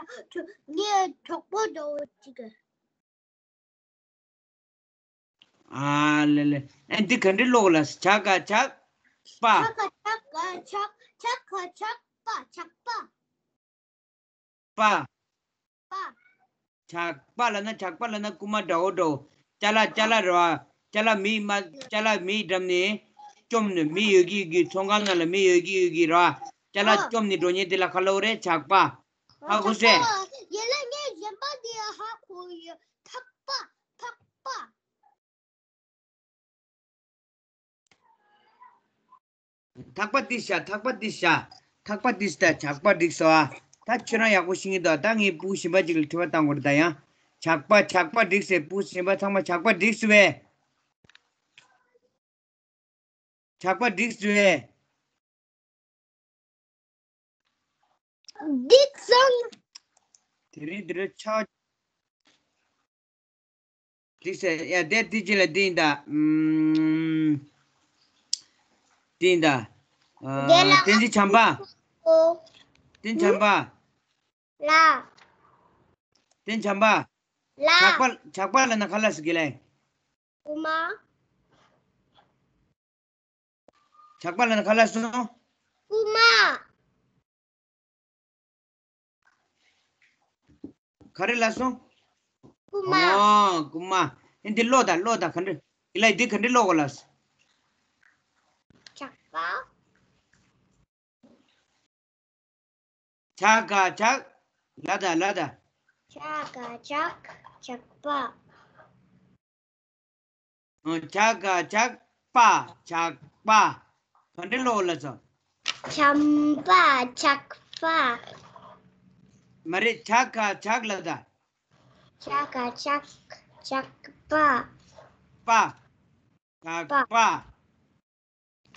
ངའི་གྲོགས་པོ་འདྲ་བོ་ཅིག་ཨ་ལེ་ལེ། ཨེ། འདི་ག་འདྲ་ཀློག་ལ། ཇ་ག་ཇག་པ། ཇ་ག་ཇག་ག་ཇག་ཇ་ག་ཇག་པ། ཇག་པ། པ། པ། ཇག་པ་ལབ་ན། ཇག་པ་ལབ་ན་རྐུན་མ་འདྲ་བོ་འདྲ་བོ། ཅ་ལག་ཅ་ལག་རེད་པ། ཅ་ལག་མི་མ། ཅ་ལག་མིའི་འགྲམ་ནས་བཅོམ་ནས། མི་ཡོད་ཀྱི་ཡོད་ཀྱི། ཚོང་ཁང་ནང་ལ་མི་ཡོད་ཀྱི་ཡོད་ཀྱི་རེད་པ། ཅ་ལག་བཅོམ་ནས་འགྲོ་མཁན་དེ་ལ་ག་ལབ་རེད། ཇག་པ། ཧ་གོ་སོང་། ཡིན་ལ་ངས་གཞན་པ་དེ་ཧ་གོ་ཡོད། ཕག་པ། ཕག་ ཐག་པ་དེ་བཞག་ཐག་པ་དེ་བཞག་ཐག་པ་དེ་ད་ཇག་པ་འགྲིག་སོང་ཨ། ད་ཁྱོད་རང་ཡག་པོ་ཤེས་ཀྱི་འདུག་ད་ངས་བུ་གཞན་པ་ཅིག་ལ་དྲི་བ་བཏང་དགོས་རེད་ད་ཡང་། ཇག་པ་ཇག་པ་འགྲིག་ཟེར། བུ་གཞན་པ་ཚང་མ་ཇག་པ་འགྲིག་སོང་བས། ཇག་པ་འགྲིག་སོང་བས། འགྲིག་སོང་། དེ་རིང་དེ་རིང་ཆ། འགྲིག་ཟེར་ཡ་དེ་དེ་ཅི་ལ་འདི་ཡིན་ད། ཨུམ། འདི་ཡིན་ད། ཨ། དེ་ལ་བསྟན་འཛིན་བྱམས་པ། ཨོ། བསྟན་བྱམས་པ། ལ། བསྟན་བྱམས་པ། ལ། ཇག་པ་ཇག་པ་ལབ་ན་ག་ལབ་སོང་གི་ལེ། རྐུ་མ། ཇག་པ་ལབ་ན་ག་ལབ་སོང་། རྐུ་མ། ག་རེ་ལབ་སོང་། རྐུ་མ། ཨོ། རྐུ་མ། ཨེ་འདི་ཀློག་དང་ཀློག་དང་ག་འདྲ། ཡིན་ལ་འདི་ག་འདྲ་ཀློག་དགོས་ལབ་སོང་། ཇག་པ། ཇ་ག་ཇག་ལ་ད་ལ་ད། ཇ་ག་ཇག་ཇག་པ། ཨ། ཇ་ག་ཇག་པ་ཇག་པ། ག་འདྲ་ཀློག་ལབ་སོང་། ཇམ་པ་ཇག་པ། མ་རེད། ཇ་ག་ཇག་ལ་ད། ཇ་ག་ཇག་ཇག་པ། པ། ཇག་པ།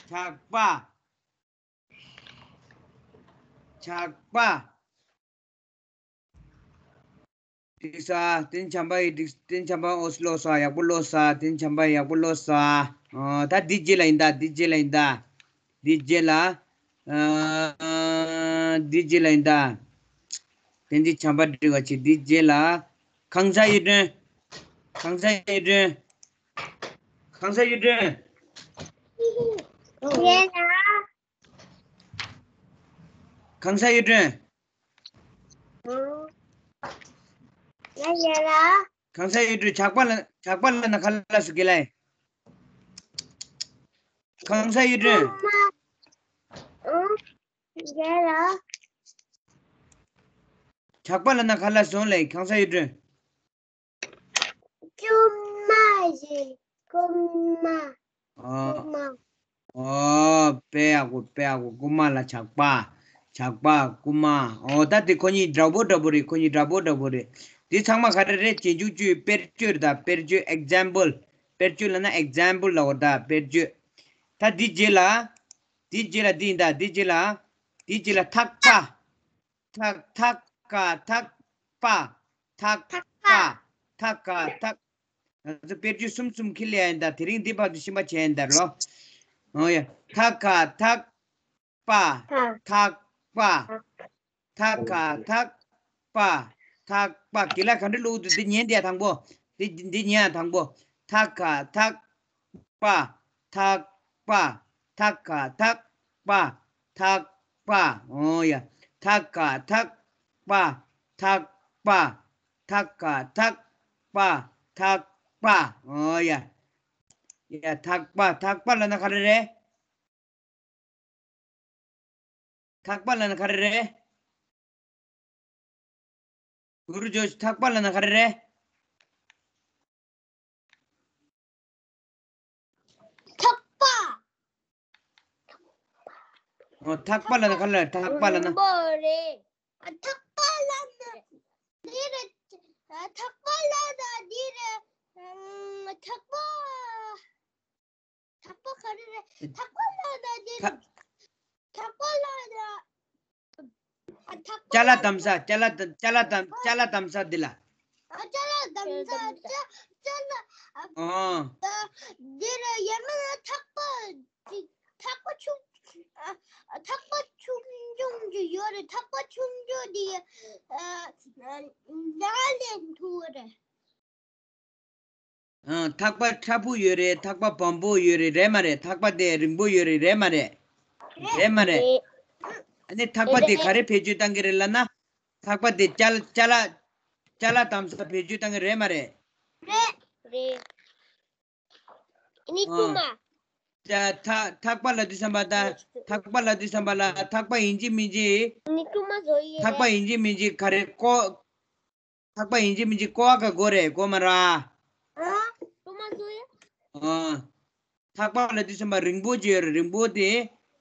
ཇག་པ། ཇག་པ། འགྲིག་སོང་། བསྟན་བྱམས་པ་ཡིས་འགྲིག་བསྟན་བྱམས་པ་ཨོ་སི་ཀློག་སོང་། ཡག་པོ་ཀློག་སོང་། བསྟན་བྱམས་པ་ཡག་པོ་ཀློག་སོང་། ཨོ། ད་འདི་རྗེས་ལ་ཡིན་ད། འདི་རྗེས་ལ་ཡིན་ད། འདི་རྗེས་ལ། ཨ། འདི་རྗེས་ལ་ཡིན་ད། བསྟན་འཛིན་བྱམས་པ་འགྲིག་པ་བྱེད། འདི་རྗེས་ལ། གང་ཟག་གཡུ་སྒྲོན། གང་ཟག་གཡུ་སྒྲོན། གང་ཟག་གཡུ་སྒྲོན། ཡས་ལ། གང་ཟག་གཡུ་སྒྲོན། ཡ་ཡ་ལ། གང་ཟག་གཡུ་སྒྲོན། ཇག་པ་ལ་ཇག་པ་ལབ་ན་ག་ལབ་སོང་གི་ལེ། གང་ཟག་གཡུ་སྒྲོན། ཨོ། ཡ་ལ། ཇག་པ་ལབ་ན་ག་ལབ་སོང་ལེ། གང་ཟག་གཡུ་སྒྲོན། རྐུན་མ་རེད། རྐུན་མ། ཨོ། རྐུན་མ། ཨོ། དཔེ་ཡག་པོ། དཔེ་ཡག་པོ། རྐུན་མ་ལ་ཇག་པ། ཇག་པ། རྐུན་མ། ཨོ། ད་དེ་ཁོ་གཉིས་འདྲ་པོ་འདྲ་པོ་རེད། ཁོ་གཉིས་འདྲ་པོ་འདྲ་པོ་རེད། དེ་ཚང་མ་ག་རེ་རེད། རྗེས་འཇུག་བཅུའི་དཔེར་བརྗོད་རེད་ད། དཔེར་བརྗོད། ཨེག་ཛམ་པལ། དཔེར་བརྗོད་ལབ་ན་ཨེག་ཛམ་པལ་ལབ་དགོས་ད། དཔེར་བརྗོད། ད་དེ་རྗེས་ལ། དེ་རྗེས་ལ་འདི་ཡིན་ད། དེ་རྗེས་ལ། དེ་རྗེས་ལ་ཐག་པ། ཐག་ཐག་ག་ཐག་པ། ཐག་པ། ཐག་ག་ཐག་ང་ཚོ་དཔེར་བརྗོད་གསུམ་གསུམ་ཁྱེར་ལེ་ཡིན་ད། དེ་རིང་འདི་བར་དུ་ཤེས་པ་བྱས་ཡིན་ད་ལོ། ཨོ་ཡ། ཐག་ག་ཐག་པ། ཐག་པ། ཐག་ག་ཐག་པ། ཐག་པ། དེ་ལ་ག་འདྲ་ཀློག་འདུག་འདི་ཉན་དེ་དང་པོ། འདི་འདི་ཉན་དང་པོ། ཐག་ག་ཐག་པ། ཐག་པ། ཐག་ག་ཐག་པ། ཐག་པ། ཨོ་ཡ། ཐག་ག་ཐག་པ། ཐག་པ། ཐག་ག་ཐག་པ། ཐག་པ། ཨོ་ཡ། ཡ། ཐག་པ། ཐག་པ་ལབ་ན་ག་རེ་རེད། ཐག་པ་ལབ་ན་ག་རེ་རེད། གུ་རུ་ཇོ་ཤི། ཐག་པ་ལབ་ན་ག་རེ་རེད། ཐག་པ། ཨོ། ཐག་པ་ལབ་ན་ག་རེ་རེད། ཐག་པ་ལབ་ན། རིང་པོ་རེད། ཨ། ཐག་པ་ལབ་ན་འདི་རེད། ཨ། ཐག་པ་ལབ་ན་འདི་རེད། ཨང་། ཐག་པ། ཐག་པ་ག་རེ་རེད། ཐག་པ་ལབ་ན་འདི་ཐག་རེད། ཐག་པ་ལབ་ན། ཨ། ཐག་པ་ཅ་ལག་ལབ་དམ་ས། ཅ་ལག་དམ། ཅ་ལག་དམ། ཅ་ལག་དམ་ས་འདི་ལ། ཨ། ཅ་ལག་དམ་ས། ཅ་ཅ་ལག་ཨ། ཨོ། འདི་རེད། ཡང་མིན་ན་ཐག་པ་ཅིག་ཐག་པ་ཆུང་། ཨ། ཐག་པ་ཆུང་ཆུང་ཅིག་ཡོད་རེད། ཐག་པ་ཆུང་ཆུང་འདི། ཨ། ནང་ལ་འཐུ་བ་རེད། ཨ། ཐག་པ་ཕྲ་པོ་ཡོད་རེད། ཐག་པ་སྦོམ་པོ་ཡོད་རེད། རེད་མ་རེད། ཐག་པ་དེ་རིང་པོ་ཡོད་རེད། རེད་མ་རེད། རེད་མ་རེད། རེད། ཨ་ནི་ཐག་པ་དེ་རེད། ག་རེ་བེད་སྤྱོད་བཏང་གི་རེད་ལབ་ན། ཐག་པ་དེ་ཅ་ལག་ཅ་ལག་ཅ་ལག་དམ་ས་བེད་སྤྱོད་བཏང་གི་རེད་མ་རེད། རེད། རེད། ཨ་ནི་ཨ། རྐུ་མ། ཐག་ཐག་པ་ལབ་དུས་ཙམ་པ་ད། ཐག་པ་ལབ་དུས་ཙམ་པ་ལ་ཐག་པ་ཡིན་གཅིག་མིན་གཅིག་ཨ་ནི་རྐུ་མ་བཟོ་ཡི་ཐག་པ་རེད། ཡིན་གཅིག་མིན་གཅིག་ག་རེ་ཀོ། ཐག་པ་ཡིན་གཅིག་མིན་གཅིག་ཀོ་བ་ག་དགོས་རེད། དགོས་མ་ར། ཨ། རྐུ་མ་བཟོ་ཡི། ཨ། ཐག་པ་ལབ་དུས་ཙམ་པ་རིང་པོ་ཅིག་ཡོད་རེད། རིང་པོ་དེ།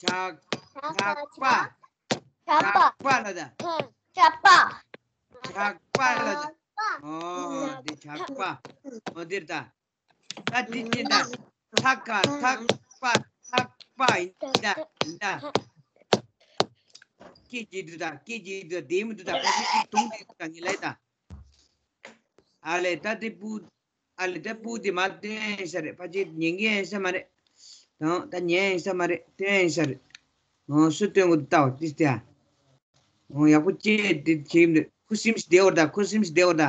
ཇག་ཇག་པ། ཇག་པ་ལ་ད། ཇག་པ། ཇག་པ་ལ་ད། ཨོ་འདི་ཇག་པ། ཨོ་འདིར་ད། ད་འདི་འདི་ད། ཐག་ཁ་ཐག་པ་ཐག་པ་ཡིན་ད་ཡིན་ད། སྐད་ཀྱི་འདུག་ད། སྐད་ཀྱི་འདུག་ད། དེ་མི་འདུག་ད། ཕ་ཆེ་གཅིག་དུང་དེ་འདུག་ད། ངས་ལབ་ད། ཨ་ལས་ད་དེ་སྤུ། ཨ་ལས་ད་སྤུ་དེ་མ་སྟོན་ས་རེད། ཕ་ཆེ་ཉན་གི་ཡིན་ས་མ་རེད། དང་ད་ཉན་ཡིན་ས་མ་རེད། སྟོན་ཡིན་ས་རེད། ཨོ་སུ་སྟོན་གི་འདུག་ད། ཏིས་ཏེ། ཨོ་ཡག་པོ་ཅེས་དེ་བྱེད་མི་འདུག་ཁུ་སིམ་སི་བདེ་བོར་ད། ཁུ་སིམ་སི་བདེ་བོར་ད།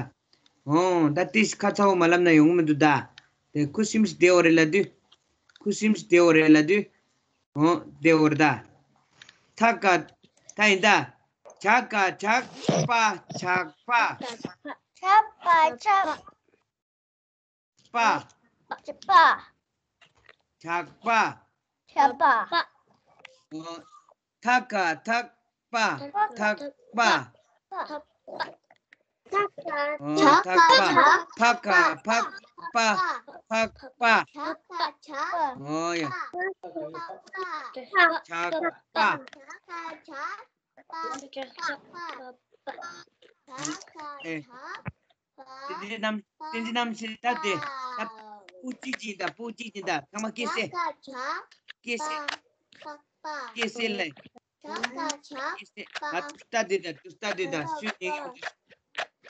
ཨོ་ད་ཏིས་ཁ་ཚ་བོ་མ་ལབ་ན་ཡོང་གི་མི་འདུག་ད། དེ་ཁུ་སིམ་སི་བདེ་བོ་རེད་ལབ་དུས། ཁུ་སིམ་སི་བདེ་བོ་རེད་ལབ་དུས། ཨོ་བདེ་བོར་ད། ཐ་ཀ་ཐ་ཡིན་ད། ཇ་ག་ཇག་པ་ཇག་པ། ཇག་པ་ཇག་པ། པ། པ། ཇག་པ། ཇག་པ། ཨོ། ཐ་ཀ་ཐག་པ་ཐག་པ། ཐ་ཀ་ཨོ་ཐག་པ། ཕ་ཀ་ཕག་པ་ཕག་པ། ཨོ་ཡ། ཇག་པ། ཨེ། བསྟན་འཛིན་རྣམ། བསྟན་འཛིན་རྣམ་ཤེས་ད་དེ། ད་སྤུ་གཅིག་ཅིག་ད། སྤུ་གཅིག་ཅིག་ད། ཚང་མ་སྐད་གསལ། སྐད་གསལ། སྐད་གསལ་ལེ། སྐད་གསལ། ང་ད་དེ་ད། ད་དེ་ད། སུས་ཉན་གི་མི་འདུག་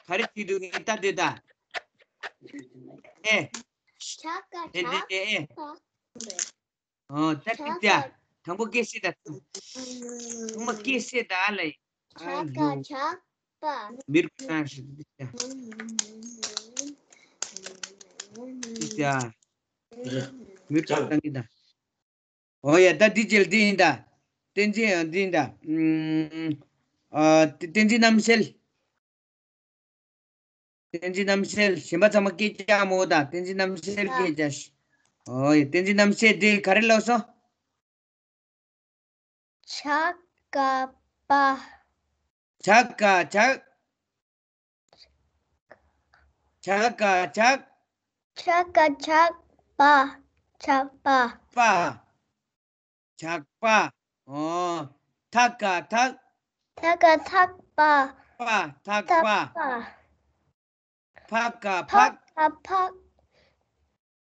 ག་རེ་བྱེད་འདུག་ངས་ད་དེ་ད། ཨེ། དེ་དེ་དེ་ཨེ། ཨོ་ད་ཏིག་ཏ། དང་པོ་སྐད་གསལ་ད། ཐོག་མ་སྐད་གསལ་ད་ལེ། ཨ་ཇག་ག་ཇག་པ། མིར་ཁ་ཤི་ཏིག་ཏ། ཏིག་ཏ། མིར་ཁ་བཏང་གི་ད། ཨོ་ཡ། ད་འདི་རྗེས་འདི་ཡིན་ད། བསྟན་འཛིན་འདི་ཡིན་ད། ཨ་བསྟན་འཛིན་རྣམ་སེལ། བསྟན་འཛིན་རྣམ་སེལ། གཞན་པ་ཚང་མ་སྐད་རྒྱག་མོ་ད། བསྟན་འཛིན་རྣམ་སེལ་སྐད་རྒྱག་ཤི། ཨོ་ཡ། བསྟན་འཛིན་རྣམ་སེལ་འདི་ག་རེ་ལབ་སོང་། ཇ་ག་པ། ཇ་ག་ཇག་ཇ་ག་ཇག་ཇ་ག་ཇག་པ། ཇག་པ། པ། ཇག་པ། ཨོ། ཐ་ག་ཐག་ཐ་ག་ཐག་པ། པ། ཐག་པ། ཕ་ག་ཕག་ཕ་ག་ཕག་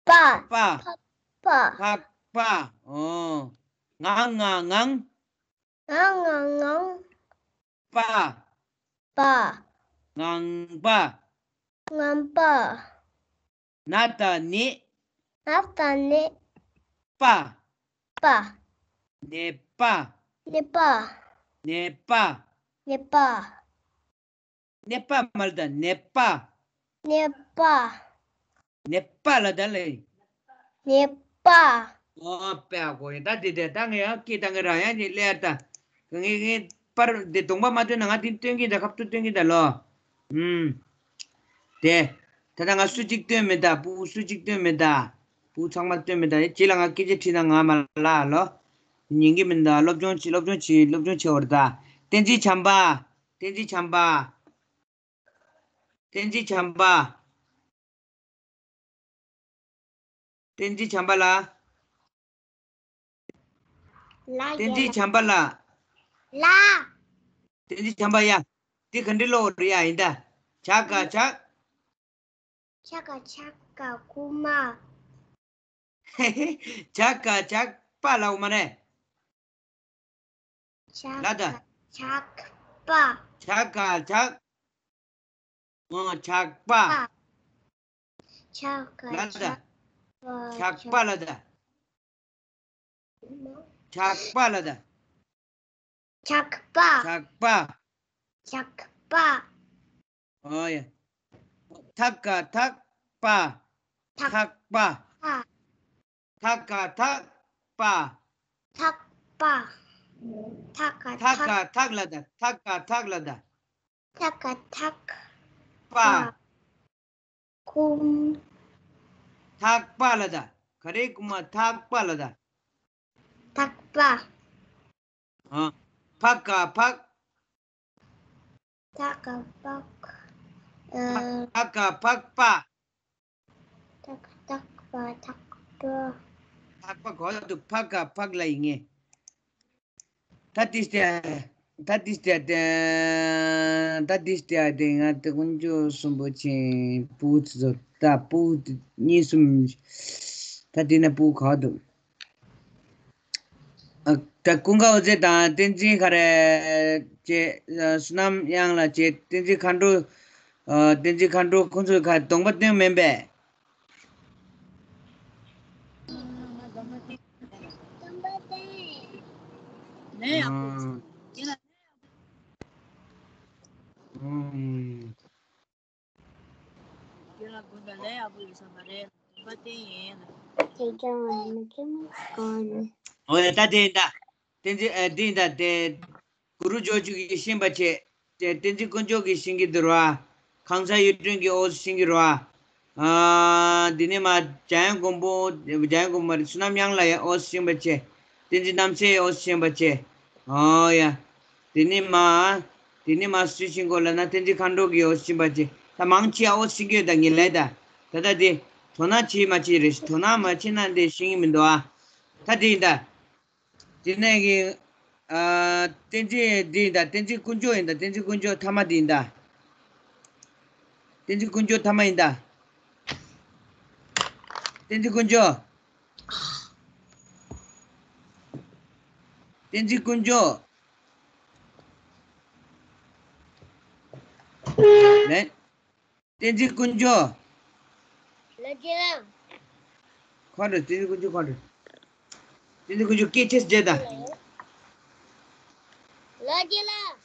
པ། པ། ཕག་པ། ཕག་པ། ཨོ། ང་ང་ངང་། ང་ང་ངང་། པ། པ། ངང་པ། ངང་པ། ན་ད་ནད། ན་ད་ནད། པ། པ། ནད་པ། ནད་པ། ནད་པ། ནད་པ། ནད་པ་མ་ལ་ད། ནད་པ། ནད་པ། ནད་པ་ལ་ད་ལེ། ནད་པ། ཨོ་པེ་ཨ་གོ་ཡ། ད་དེ་དེ་ད་ངས་ཡང་སྐད་ད་ངས་རང་ཡང་ནི་ལེ་ད། ངས་ངས་པར་དེ་གདོང་པ་མ་སྟོན་ན་ང་དེ་སྟོན་གྱིན་ད། ཁ་ཐུག་སྟོན་གྱིན་ད་ལོ། ཨུམ། དེ། ད་ད་ང་སུ་གཅིག་སྟོན་མེད་ད། སྤུ་གུ་སུ་གཅིག་སྟོན་མེད་ད། སྤུ་གུ་ཚང་མ་སྟོན་མེད་ད། རྗེས་ལ་ང་སྐད་ཆ་དྲིས་ན་ང་མ་ལ་ལོ། ཉན་གྱི་མིན་ད། སློབ་སྦྱོང་བྱེད། སློབ་སྦྱོང་བྱེད། སློབ་སྦྱོང་བྱེད་བར་ད། བསྟན་འཛིན་བྱམས་པ། བསྟན་འཛིན་བྱམས་པ། བསྟན་འཛིན་བྱམས་པ། བསྟན་འཛིན་བྱམས་པ་ལགས། ལ་བསྟན་འཛིན་བྱམས་པ་ལགས། ལ། བསྟན་འཛིན་བྱམས་པ་ཡ། འདི་ག་འདྲ་ཀློག་རེད་ཡ། ཡིན་ད། ཇ་ག་ཇག་ཇ་ག་ཇག་ག་རྐུན་མ། ཇ་ག་ཇག་པ་ལབ་མ་རེད། ཇ་ལ་ད། ག་ཇག་པ། ཇ་ག་ཇག་ཨོ་ཇག་པ། པ། ཇ་ག་ལ་ད། ཇག་པ། ཇག་པ་ལ་ད། ཇག་པ་ལ་ད། ཇག་པ། ཇག་པ། ཇག་པ། ཨོ་ཡ། ཐ་ག་ཐག་པ། ཐག་པ། ཐག་ག་ཐག་པ། ཐག་པ། ཐག་ག་ཐག་ཐག་ག་ཐག་ལ་ད། ཐག་ག་ཐག་ལ་ད། ཐག་ག་ཐག་པ། པ། རྐུན། ཐག་པ་ལ་ད། ག་རེ་རྐུན་མ། ཐག་པ་ལ་ད། ཐག་པ། ཨ། ཕ་ག་ཕག་ཐག་ག་ཕག་ཨ། ཕ་ག་ཕག་པ། ཐག་ཐག་པ་ཐག་པ། ཐག་པ་གོ་དུ། ཕ་ག་ཕག་ལ་ཡིན་ངེས། ད་ཏིས་ཏེ། ད་ཏིས་ཏེ། ད་ཏིས་ཏེ། ང་དེ་དཀོན་མཆོག་གསུམ་པོ་ཆེན་པོ་ཚོ། ད་པོ་གཉིས་གསུམ། ད་དེ་ན་པོ་ག་འདུག་ཨ། ད་ཀུན་དགའ་འོད་ཟེར་དང་བསྟན་འཛིན་ག་རེ། བཅས། བསོད་ནམས་དབྱངས་ལགས་བཅས། བསྟན་འཛིན་མཁའ་འགྲོ། བསྟན་འཛིན་མཁའ་འགྲོ་ཁོང་ཚོས་ག་གདོང་པ་སྟོན་མིན་པས། ཨོ་ཡ། ད་དེ་ཡིན་ད། བསྟན་འཛིན་ཨ། འདི་ཡིན་ད་དེ། གུ་རུ་ཇོ་ཇུ་གིས་ཤེས་པ་བྱས། དེ་བསྟན་འཛིན་དཀོན་མཆོག་གིས་ཤེས་ཀྱི་འདུག་ར། ཁང་གསར་གཡུ་སྒྲོན་གྱིས་ཨོ་ཤེས་ཀྱི་ར། ཨ། འདི་ནས་མ་འཇམ་དབྱངས་མགོན་པོ། འཇམ་དབྱངས་མགོན་པོ་མ་རེད། བསོད་ནམས་དབྱངས་ལགས་ཡ་ཨོ་ཤེས་པ་བྱས། བསྟན་འཛིན་རྣམ་སྲས་ཨོ་ཤེས་པ་བྱས། ཨོ་ཡ། དེ་ནས་མ། དེ་ནས་མ་སུས་ཤེས་གོ་ལ་ན། བསྟན་འཛིན་མཁའ་འགྲོ་གིས་ཨོ་ཤེས་པ་བྱས། ད་མང་ཆེ་ཨོ་ཤེས་ཀྱི་ཡོད་ད། ངེས་ལེ་ད། ད་ད་དེ་དོ་སྣང་བྱེད་མ་བྱེད་རེད། དོ་སྣང་མ་བྱེད་ན་འདི་ཤེས་ཀྱི་མི་འདུག་ཨ། ད་དེ་ཡིན་ད། དེ་ནས་གི། ཨ། བསྟན་འཛིན་འདི་ཡིན་ད། བསྟན་འཛིན་དཀོན་མཆོག་ཡིན་ད། བསྟན་འཛིན་དཀོན་མཆོག་ཐ་མ་འདི་ཡིན་ད། བསྟན་འཛིན་དཀོན་མཆོག་ཐ་མ་ཡིན་ད། བསྟན་འཛིན་དཀོན་མཆོག་བསྟན་འཛིན་དཀོན་མཆོག་ལན། བསྟན་འཛིན་དཀོན་མཆོག་ལོ་རྒྱལ་ལགས། ཁོང་ཁྲོ། བསྟན་འཛིན་དཀོན་མཆོག་ཁོང་ཁྲོ། བསྟན་འཛིན་དཀོན་མཆོག་སྐད་ཆེ་བརྗེད་དང་། ལོ་རྒྱལ་ལགས།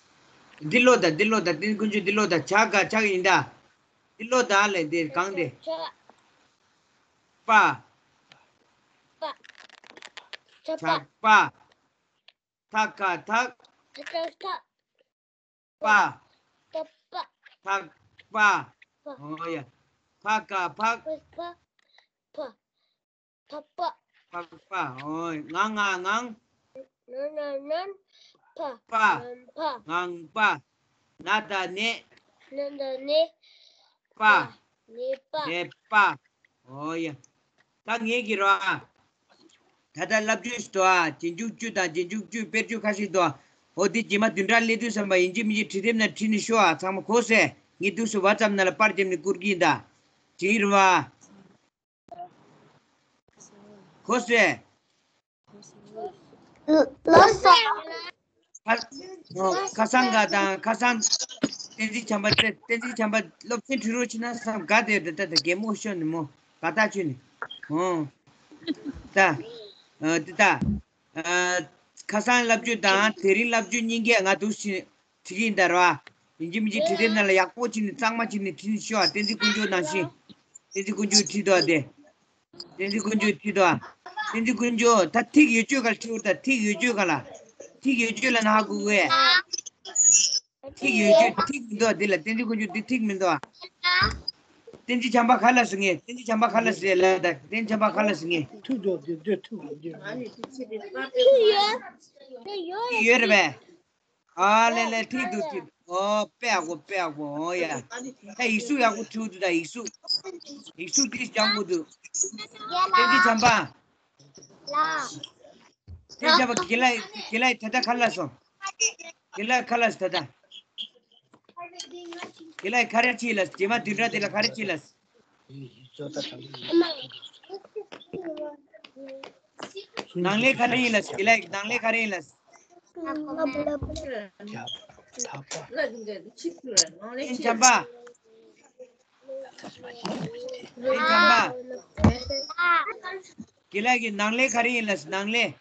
འདི་ཀློག་དང་། འདི་ཀློག་དང་། བསྟན་འཛིན་དཀོན་མཆོག་འདི་ཀློག་དང་། ཇ་ག་ཇག་ཡིན་ད། འདི་ཀློག་དང་ལས་འདི་གང་དེ། ཇ། པ། པ། ཇ། ཇག་པ། ཐ་ག་ཐག་ཐ་ག་ཐག་པ། ཐ་པ། ཐག་པ། པ། ཨོ་ཡ། ཕ་ག་ཕག་པ། ཕ། ཕ། ཐ་པ། ཕག་པ། ཨོ་ཡ། ང་ང་ངང་། ན་ན་ནམ། ཕ། པ། ནམ་ཕ། ངང་པ། ན་ད་ནས། ན་ད་ནས། པ། ནས་པ། ནས་པ། ཨོ་ཡ། ད་ངེད་ཀྱི་རོ་ཨ། ད་ལྟ་བསླབ་བྱ་ཞིག་འདུག་ཨ། རྗེས་འཇུག་བཅུ་དང་རྗེས་འཇུག་བཅུའི་དཔེར་བརྗོད་ཁ་ཤས་འདུག་ཨ། འོ་དེ་རྗེས་མ་བདུན་ཕྲག་སླེབས་དུས་ཙམ་པ་ཡིན་གཅིག་མིན་གཅིག་བྲིས་དེབ་ནང་བྲིས་ནས་ཤོག་ཨ། ཚང་མ་གོ་སོང་། ངས་འདུག་སེ་ཝ་ཙབ་ནང་ལ་པར་བརྒྱབ་ནས་བསྐུར་གྱི་ཡིན་ད། བྲིས་རེད་བ། གོ་སོང་། ལགས་སོ། ཁ། ཨོ། ཁ་སང་ག་དང་ཁ་སང་། བསྟན་འཛིན་བྱམས་པ་བསྟན་འཛིན་བྱམས་པ་སློབ་ཚན་ཁྲིད་རོགས་བྱེད་ན་བསམ། དགའ་བསྡད་ད། ད་ད་གད་མོ་ཤོར་ནས་མོ་དགའ་ཐག་ཆོད་ནས། ཨོ། ད། ཨ། འདི་ད། ཨ། ཁ་སང་བསླབ་བྱ་དང་དེ་རིང་བསླབ་བྱ་གཉིས་ཀས་ང་འདུག་སེ་བྲིས་ཀྱི་ཡིན་ད་ར། ཡིན་གཅིག་མིན་གཅིག་བྲིས་དེབ་ནང་ལ་ཡག་པོ་བྱས་ནས་གཙང་མ་བྱས་ནས་བྲིས་ནས་ཤོག་ཨ། བསྟན་འཛིན་དཀོན་མཆོག་ནང་བཞིན། བསྟན་འཛིན་དཀོན་མཆོག་བྲིས་འདུག་ཨ། དེ། བསྟན་འཛིན་དཀོན་མཆོག་བྲིས་འདུག་ཨ། བསྟན་འཛིན་དཀོན་མཆོག་ད་ཐིག་ཡོད་ཆོས་ག་ལ་བྲིས་འོ། ད་ཐིག་ཡོད་ཆོས་ག་ལ། ཐིག་ཡོད་ཆོས་ལབ་ན་ཧ་གོ་གི། ཐིག་ཡོད་ཆོས་ཐིག་མི་འདུག་ཨ། འདི་ལ་བསྟན་འཛིན་དཀོན་མཆོག་འདི་ཐིག་མི་འདུག་ཨ། བསྟན་འཛིན་བྱམས་པ་ག་ལ་ཟེར་ངས། བསྟན་འཛིན་བྱམས་པ་ག་ལ་ཟེར་ལབ་ད། བསྟན་འཛིན་བྱམས་པ་ག་ལ་ཟེར་ངས། ཐུག་འགྲོ་འདི་འདི་ཐུག་འདི། ཐིག་ཡོད་རེད་པས། ཨ་ལེ་ལེ། ཐིག་འདུག་ཐིག་འདུག་ཨོ། དཔེ་ཡག་པོ། དཔེ་ཡག་པོ། ཨོ་ཡ། ད་ཡིག་གཟུགས་ཡག་པོ་བྲིས་འདུག་ད། ཡིག་གཟུགས། ཡིག་གཟུགས་འདི་སྦྱང་དགོས་འདུག་བསྟན་འཛིན་བྱམས་པ། ལགས། བསྟན་འཛིན་བྱམས་པ། དགེ་ལགས། དགེ་ལགས་ད་ལྟ་ག་ལ་སོང་། དགེ་ལགས་ག་ལ་སོང་ད་ལྟ། དགེ་ལགས་ག་རེ་བྱས་ལ། རྗེས་མ་བདུན་ཕྲག་དེ་ལ་ག་རེ་བྱས་ལ། ནང་ལས་ག་རེ་ཡིན་ལ། དགེ་ལགས་ནང་ལས་ག་རེ་ཡིན་ལ། བསྟན་བྱམས་པ། བསྟན་བྱམས་པ། དགེ་ལགས་ཀྱི་ནང་ལས་ག་རེ་ཡིན་ལ། ནང་ལས།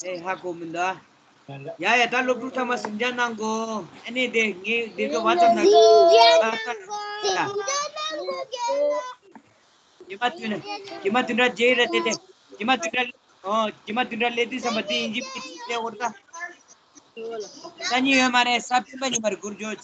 ཨེ། ཧ་གོ་མི་འདུག་ཨ། ཡ་ཡ། ད་སློབ་ཕྲུག་ཚང་མ་གཟིམ་འཇག་གནང་གོ། ཨ་ནི་དེ་ངས་དེ་ཚོ་ཝ་ཙབ་ནང་། གཟིམ་འཇག་གནང་གོ། གཟིམ་འཇག་གནང་གོ། རྗེས་མ་བདུན། རྗེས་མ་བདུན་ཕྲག་རྗེས་རེད་དེ། དེ་རྗེས་མ་བདུན་ཕྲག་ཨོ། རྗེས་མ་བདུན་ཕྲག་སླེབས་དུས་ཙམ་པ་དེ་ཡིན་གཅིག་མིན་གཅིག་སླེབས་འོར་ད། སང་ཉིན་ཡོད་མ་རེད། གཟའ་སྤེན་པ་ཉིན་མར་གུར་འཇོག་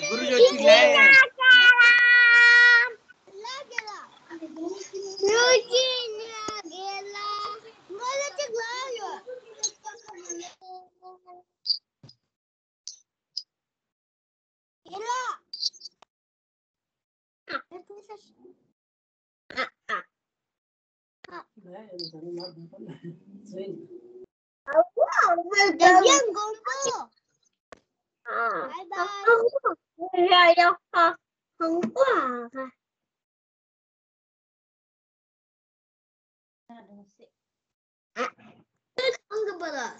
གུར་འཇོག་ཅིག་ལས། 拜拜。要要好，很棒啊。这个不能。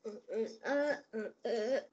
嗯嗯嗯嗯嗯。